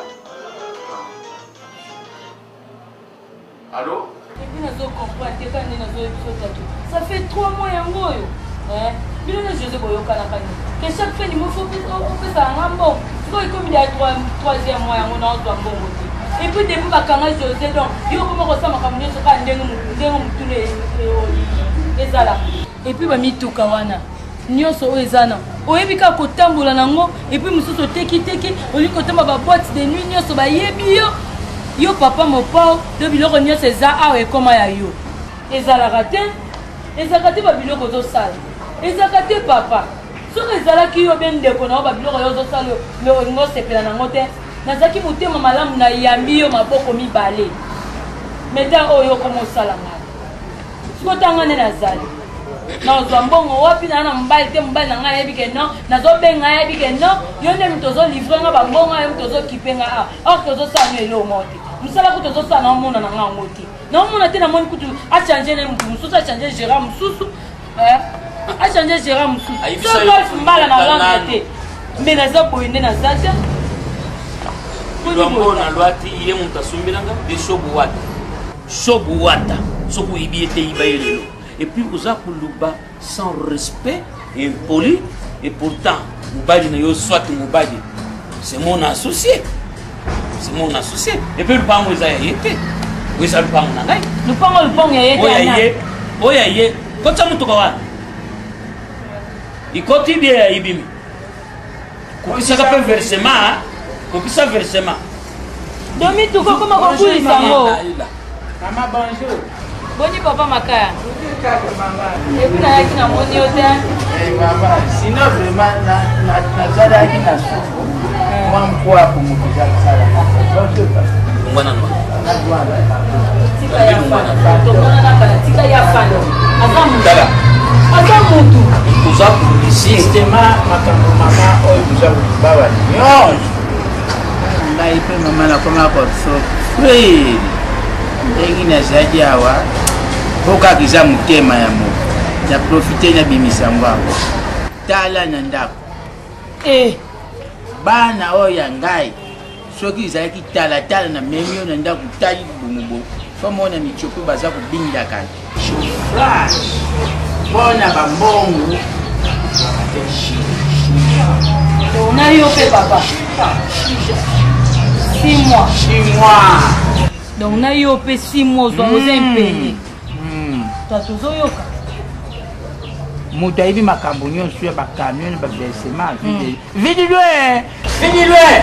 Allo? Et puis nazo comprendre te kaka nde nazoyebi biso tatu. Ça fait 3 mois yango oyo. Hein? Bino na José boyokanaka nini? Que chaque fin du mois faut opesaka nga mbongo. Sikoyo ekomi ya troisième mois yango naozwa mbongo te. Et puis depuis bakanga José donc yo okoma kosala makambo nyonso kaka ndenge ndenge motuna ezalaka. Et puis bamituka wana nyonso oyo eza na oyebi kaka kotambola na yango epuis mosusu otekiteki olingi kotamba baboite de nuit nyonso bayebi yo yo papa mopao do biloko nyonso eza awa ekoma ya yo ezalaka te ezalaka te babiloko ozosala ezalaka te papa soki ezalaki yo be ndeko na yo babiloko yo ozosala yo olingi osepela na yango te nazalaki motema malamu nayambi yo maboko mibale meta oyo okoma osala ngai sikoyo ntango nde nazali nazwa mbongo wapi naa na mobali te mobali na ngai ayebi ke non nazobenga ayebi ke non yo nde moto ozolivre nga bambongo yo moto ozokipe nga awa or ke ozosala no eloko moko te mosala kutu ozosala naomona na ngai yango te naomona te namoni kutu achange ne motu mosusu achange gérant mosusu achange gérant mosusu so golf mbala na londre te mbe naza boye nde naza te lwambo na lwati ye moto asombelanga de shobo wata shobo wata soki oyebi ye te yiba ye lelo et puis oza koloba sans respect impoli et pourtant mobali na yo soit mobali c'est mon associé c'est mon associé et puis lupango eza ya ye te oyo eza lupango na ngai lupango lupango ya ye te oyo ya ye oyo ya ye kotisa motuka wana ikoti bie ya ibimi kokisaka mpe versement kokisa versement domi tuka okoma kobulisa yango mama bonjour boni papa makaya epuis nayaki namoni yo te eh, mama sinon vraiment nazalaki na sufu mwa mkwako moto eza kosala tika ya fana aza mutu aza mutu oza systema makambo mama oyo toza kolibawa nyonso ngai mpe mama nakoma kosofrire ndenge nazalaki awa mpo kaka eza motema ya moto na profite nabimisa yango awa tala na ndako eh. bana oyo ya ngai soki ezalaki talatala na memi yo na ndako tali libumu bo fo mona mitiopo baza kobindaka chauffage mpo na bambongo na yo mpe papa 6 mois 6 mois donc na yo mpe 6 mois ozwa oza impeye tata ozoyoka moto ayebi makambo nyonso ya bacamion na baversement vidi loin vidi loin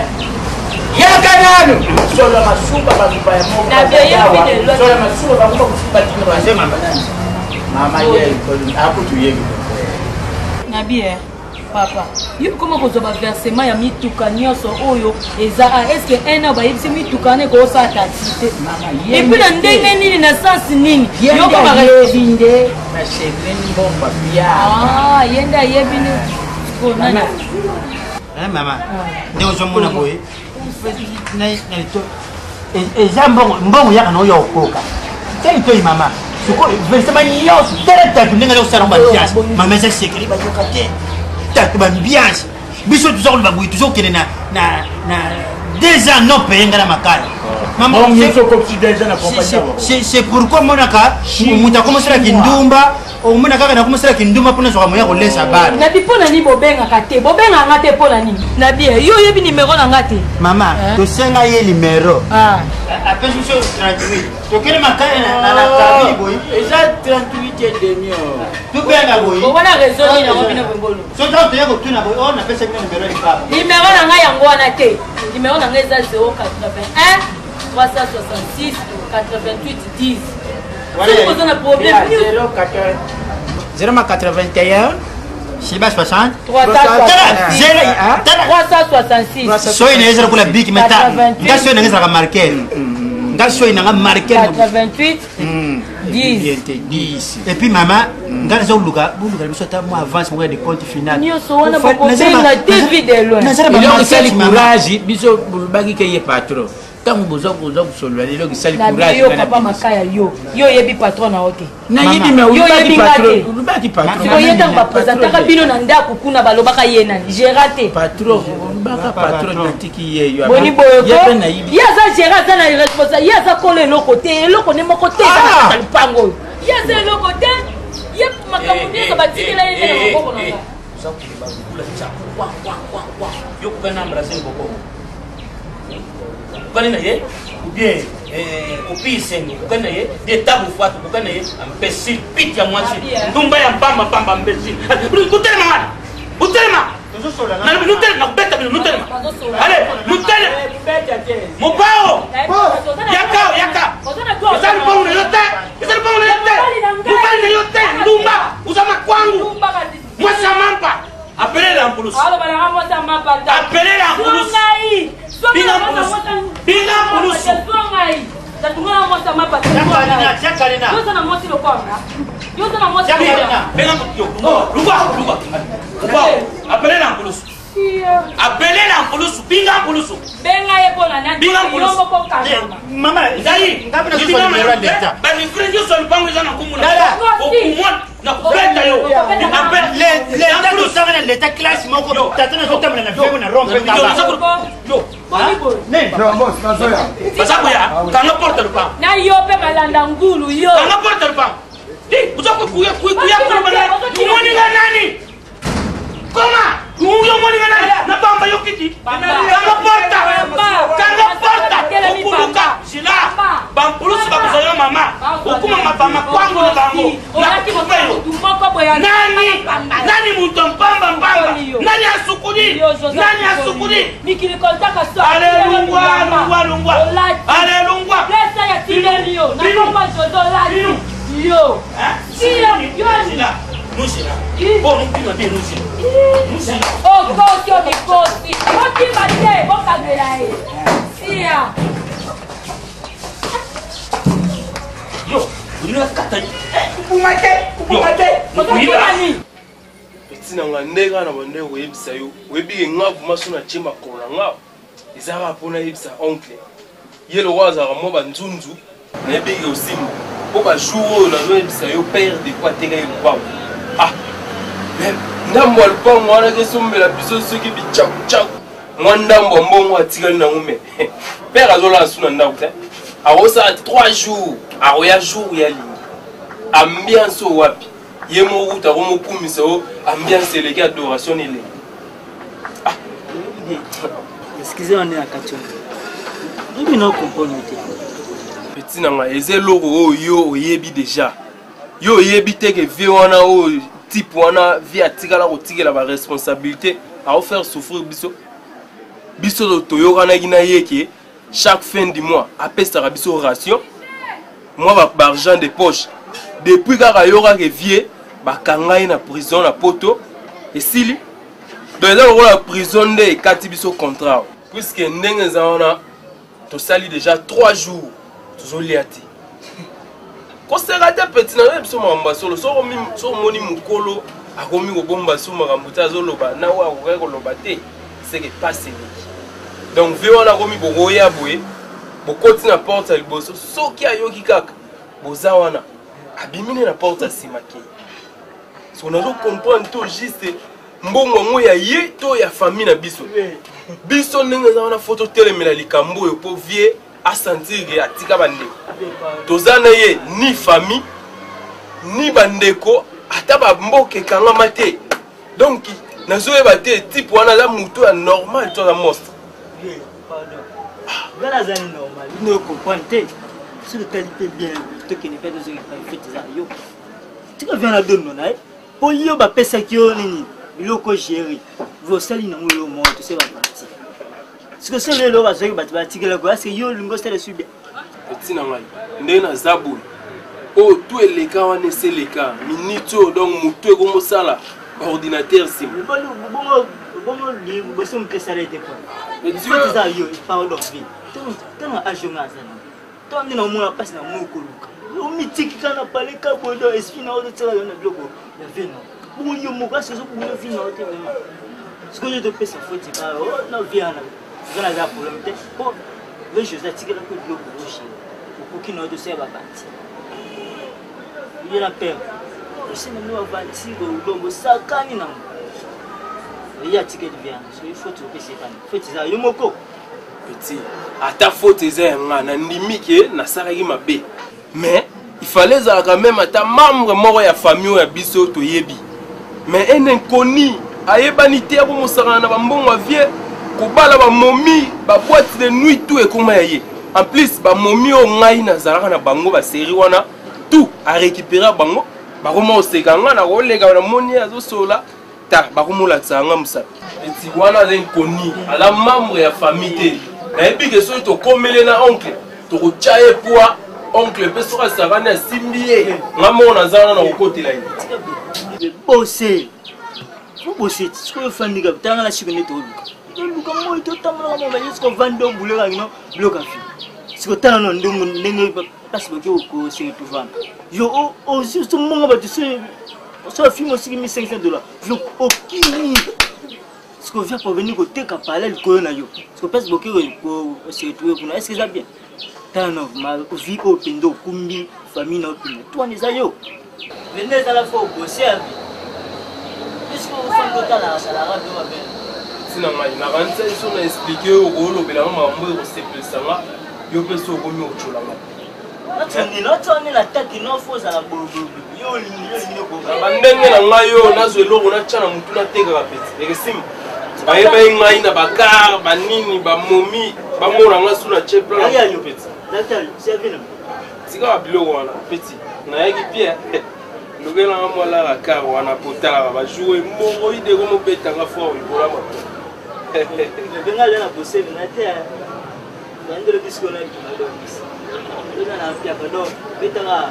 yaka nanu solo masuba baluba ya mokosolo masuba bakuba kosuba tinoaze mama nani mama ye akutu yebi na bien papa yo koma kozwa baversement ya mituka nyonso oyo eza a est ce que un an bayebisi mituka wana ekosala taxi te epuis na ndenge nini na sens nini yokomayebi nde na chegrin mbongo ah, ye nde ayebi nde mama ndenge ozomona boye eza mbongo mbongo yaka na oyo okoka te litoi mama sikoyo versema nyonso tala tatu ndenge aza kosala yango bambiance mama eza sekele bayoka te tatu bambiance biso toza koloba boye toza kokende na deux ans non paye nga na makala c'est pourquoi omonaka moto akomosala kindumba omona kaka nakomosala kindumba mpo nazwaka moya kolesa bana nabi mpo na nini bobengaka te bobengaka nga te mpo na nini nabi eh, yo oyebi nimero na nga te mama eh? tosenga ye nimero ah. apesi biso 38 tokende makaya na kabili boye eza 38 et demi oh. tobenga boye wana raison nini yango bino bongolo soki ntango toye kotuna boye oyo oh, napesa bino nimero lipapa nimero na ngai yango wana te nimero na ngai eza 081 366 88 10 soki boza na problème 081 Shiba 60 366 soyi na ye ezala kola biki meta nga soyi na nga ezalaka marker nga soyi na nga marker 88 10 Bien te 10. Et puis mama, nga naza koluka boluka biso ata mwa avance moko ya decompte final. Nyonso wana bokobenga te vie de loin. Eloko esali courage biso bolobaki ke ye patron ntango boza koza kosolola lelo esali courage yo papa makaya yo yo oyebi patron na yo te nayebi me olobaki patron olobaki patron sikoyo ye ntango bapresentaka bino na ndako kuna balobaka ye nani gérant te patron olobaka patron natiki ye yo boni boye ko ye aza gérant aza na responsable ye aza kolo eloko te eloko nde moko te eza na kati ya lupango oyo ye aza eloko te ye makambo nyonso batikela ye nde na maboko na nga oza koloba lokola tsaku kwa kwa kwa kwa yo kokani na embrase boko okokani na ye ou bien opi esengo okokani na ye de tabu fatu okokani na ye imbécile pite ya mwasi ndumba ya mpamba mpamba imbécile butelema wana butelema nutelema nakobeta bino nutelema ale nutelema mopao yaka yaka eza lupango na yo te eza lupango na yo te mobali na yo te ndumba oza makwangu mwasi ya mampa apelela mpulusu apelela mpulusu binga mpulusu binga mpulusu apelela mpulusu apelela mpulusu binga mpulusu benga ye mpo na nani binga mpulusu mama ngai balivre nyonso ya lupango eza na nkombo na okumwa nakobeta yo leta tosanga na leta classe moko tata nazotambola na vengo na rompe baza koya kanga porte lupango na yo mpe malanda ngulu yo kanga porte lupango oza kuya koloba omoninga nani koma yo omoninga nani nabamba yo kiti kanga porta kanga porta okuluka zila bampulusi bakozwa yo mama okuma mabama kwango na bango nani nani moto mpamba mpamba nani asukuli nani asukuli ale lungwa lungwa lungwa ale lungwa yo okosi omikosi okima te bokangela ye sia yo olingi nakata kubuma te kubuma te eti na nga nde kaka na bande koyebisa yo oyebi ke nga vraimen so natie makolo na nga eza kaka mpo nayebisa oncle ye lokola azalaka mwa banzunzu nayebi ke osimba mpo bajour oyo nazoyebisa yo père de quoi atekaki lupango ah ndambo ya lupango wana kesombela biso soki bicakucaku mwa ndambo ya mbongo atikali nango me père azolala su na ndako te akosala 3 jours akoya jour ya lingi ambiance oyo wapi ye moko kuta akomokumisa o ambiance eleki adoration eleki ah. excuse wana ya kati oyebi na comprendre te petit na ngai eza eloko oyo yo oyebi deja yo oyebi te ke vie wana oyo type wana vie atikala kotikela baresponsabilité aofaire souffrir biso biso toyokanaki na ye ke chaque fin du mois apesaka biso ration mwa baargent de poche depuis kaka ayokaka vie bakanga ye na prison na poto esili donc eza lokola prison nde ekati biso contrat puiske ndenge eza wana tosali déjà 3 jours tozolia te koseka te peti na yo biso makambo ya solo soki omoni mokolo akomi kobomba so makambo te azoloba na oyo akokaki koloba te seke pasi eleki donc vie wana akomi bokoya boye bokoti na porte ya liboso soki ayoki kaka boza wana abimi nde na porte ya nsima kei so nazo comprendre to juste mbongo yango ya ye to ya famille na biso biso ndenge eza wana fo totelemela likambo oyo mpo vie asentir ke atika bandeko toza na ye ni famille ni bandeko ata bamboka ekangama te donc nazoyeba te type wana aza moto ya normal to aza monstre nga naza ni normal bino comprendre te soki totali mpe bien tokende mpe tozonga epai fete eza yo tika via na dono na ye mpo yo bapesaki yo nini biloko géri osali nango yo moko tose baparti sikoyo so lelo bazwaki bato batikela ko aske yo olingi osala esu bien eti na ngai ndenge naza boye oyo tu eleka wana esi eleka minute oyo donc motu ekomosala ordinateur nsima bongo liboso moto esala ete po eza yo pardon vie ntango age nga aza na to nde naomona mpasi na moi koluka Omitiki kaka na palais kaka boye donc esprit na yo ozotiaka yo na biloko ya vie na bongo yo moko asi ozobunda vie na yo te vraiment. Sikoyo yo topesa foti kaka oh, na vie wana eza na eza problème te po le José atikelaki yo biloko ogere okoki na yo tosala babanti ye na père osala bino bavanti bosakani nango ye atikeli vie wana soki foti opesa epani foti eza yo moko. Petit, ata faute eza ya nga, nandimi ke nasalaki mabe. Mais il fallait ezalaka même ata membre moko ya famille oyo ya biso toyebi. Mais un inconnu ayebani te akomosakana na bambongo ya vie, kobala bamomi, ba boîte de nuit tout ekoma ya ye. En plus bamomi oyo ngai nazalaka na bango ba série wana tout a récupérer bango, bakoma koseka nga nakoleka namoni ye azosola ta bakomolakisa yanga mosapi eti wana aza inconnu aza membre ya famille te. Nayebi ke soki tokomele na oncle tokotya ye poa oncle mpe soki asakani asimbi ye nga moko naza wana nakokotela ye. Bose bose sikoyo ofandika tanga na siko nde toluka toluka moi totambolaka mo baye siko ovandi obulekaki no biloko ya fi siko tala no ndenge ndenge place boke koseretuvana yo omonga bato so afimi osiki 1500 dollar yo okimi siko via parvenir koteka pala likolo na yo siko place boke koseretrouve kuna est ce que eza bien? Tala no vie oyo mpenza okumbi famille na yo mpenza to wana eza yo mpenza ezala fo obose ya vie puisque ofandi otalaka salaka bino mabe. Ntina ngai nakanisa so na explike oyo okolobela nga makambo oyo ekosepelisa nga yo mpe so okomi otyola nga. Bandenge na ngai oyo nazwa eloko natya na motu natekaka peti ekesimba bayebai ngai na bakar banini bamomi bamona ngai su na tie plan na peti tika biloko wana peti nayaki pie lokelanga mwa lara kar wana po talaka bajour moko ideko mobetanga fort likola mato. Benga na boseli na te yandelo biso na bima oza na mpiaka donc betaka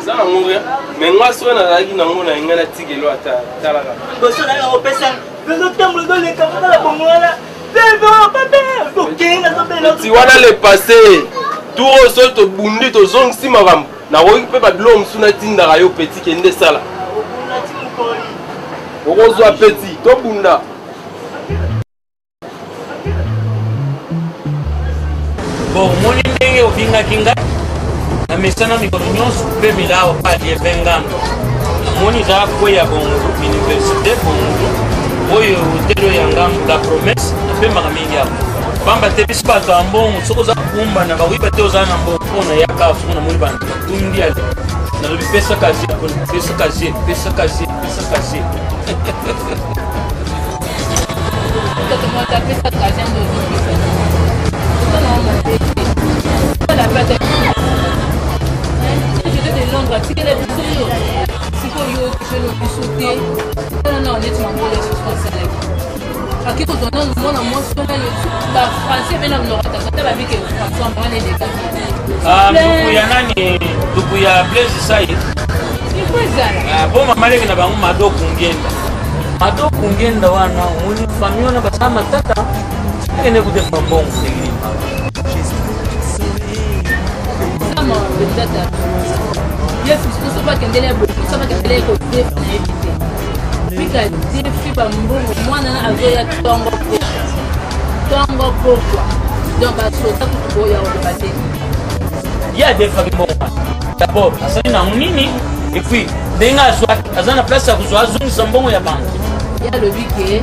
eza nango rien mais nga soki nazalaki nango na ngai natikelo ata talaka liboso na yango opesa ozotambola ozoleka kaka bongo wana ti wana le passé tour oyo soki tobundi tozongisi makambo nakoki mpe babiloko mosusu natindaka yo peti kende sala okozwa peti tobunda. Bon, omoni ndenge obingaki ngai na mesana mikolo nyonso mpe milao pali evengano namoni eza kwe ya bongo université bongo oyo hotelo ya ngambo la promesse napemaka mingi awa pamba te biso bato ya mbongo soki oza kumbana bakoyiba te oza na mbongo mpo na yaka soki namoni bantu batundi ale nalobi pesa kazie pesa kazie pesa kazie pesa kazie. Tata moto apesa kazi nde ozopesa oza na mabe te osala pe ata jose de Londres atikela biso yo sikoyo yo okipelo biso te tala na neti mabolo ya susu asalaki ake kozwa nanu mwana mwasi wana bafrançais mpe na monoko tata ata babike françois mwana elekaki. Nduku ya nani? Nduku ya Blaise Sai. Ifo ezala bo mama leki na bango Mado Kungenda. Mado Kungenda wana omoni famille wana basala matata akende kodefa mbongo ndenge nini? Sama tata ye fiston so bakendele ya boye so bakendele ye kodefa nayebi te pika defi bambongo mwana na azoya ntongo pokwa ntongo pokwa donc basoda kutu boya oloba te. Ye adefaki mbongo wana d'abord asali nango nini? Et puis ndenge azwaki aza na place ya kozwa azongisa mbongo ya banque. Ye alobi ke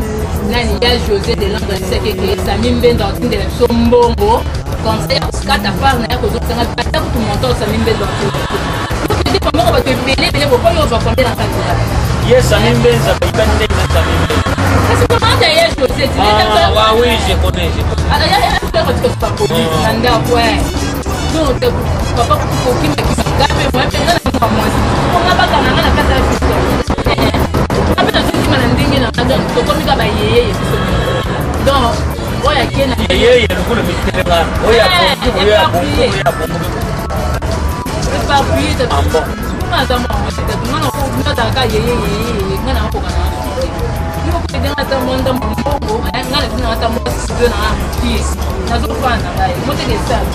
nani ya José de Londres ayebisaki eke Sami Mbendo atindela biso mbongo comme ça ya kokata part na ye kozongisanga ata kutu montant Sami Mbendo atindela biso moko bato ebele ebele bokomi ozwa combien na kati ya ye Sami Mbenza bayibani ndenge na Sami Mbenza? Kasi komanda ye José. Ah, ouais, oui, je connais, je connais. Na ndako donc papa kokimakima nga mpe mwa mpe nga na mwa mwasi mponga bakanga nga na kati ya fiston nga mpe nazokima na ndenge na nga donc tokomi ka bayeyeye biso donc oyo ake na yeyeye lokola mitelengana oyo ya bongo oyo ya bongo oyo ya bongo. Éparpillé nga aza mwa mwasi tatu nga nazalaka yeyeyeye nga nakoka na yo koedenga ata mwa ndambo mbongo nga. na ata mwa studio na nga mokie nazofana na ngai moteke esala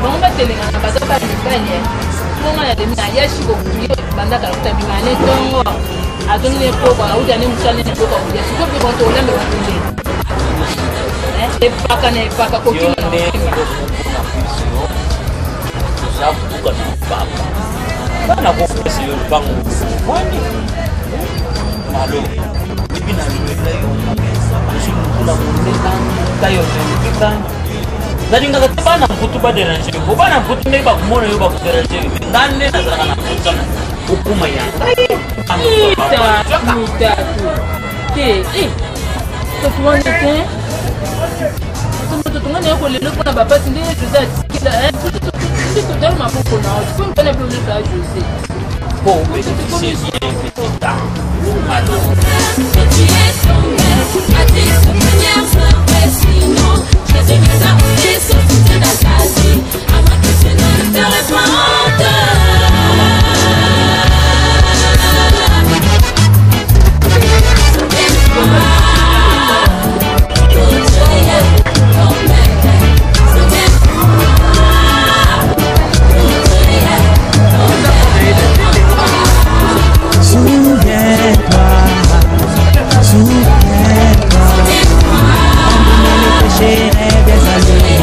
bango batelengana baza bamibali ngonga na demi nayashi kokuye bandaka lokuta bima ne ntongo azongi ne pokwa auta ne mosala ne pokwa kolia sikoyo mpe banto olambela kunde epaka na epaka kokima na kokima oza kobuka na papa bana kopesa yo lopango wani alo epi nalobela yo ozolukula mondeka tayo olembika nalingaka te bana mputu baderange yo po bana mputu ndenge bakomona yo bakoderange yo me nga nde nazalaka na mposa na okoma ya ngai tatu te tatu wana te moto tonga naye kolelo mpona bapasi nde jose atikela nde totala maboko na yo sikoyo mpona mpe ozosa jose po obénéficie bien petit temps alors Souviens-toi, souviens-toi, le péché des années.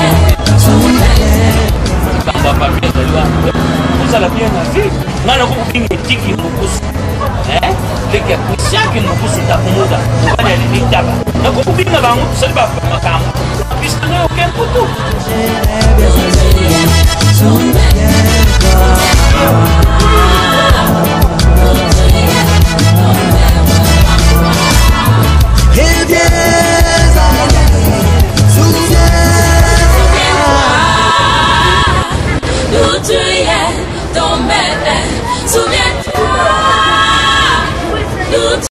Likambo ya papier ezali wana ozala bien na vie ngai nakokobenga etiki mokusu leki ya christian mokusu takumuda mobali ya lili taba nakokobenga bango tosali bamakambo biso nde oke mputu. Souviens-toi.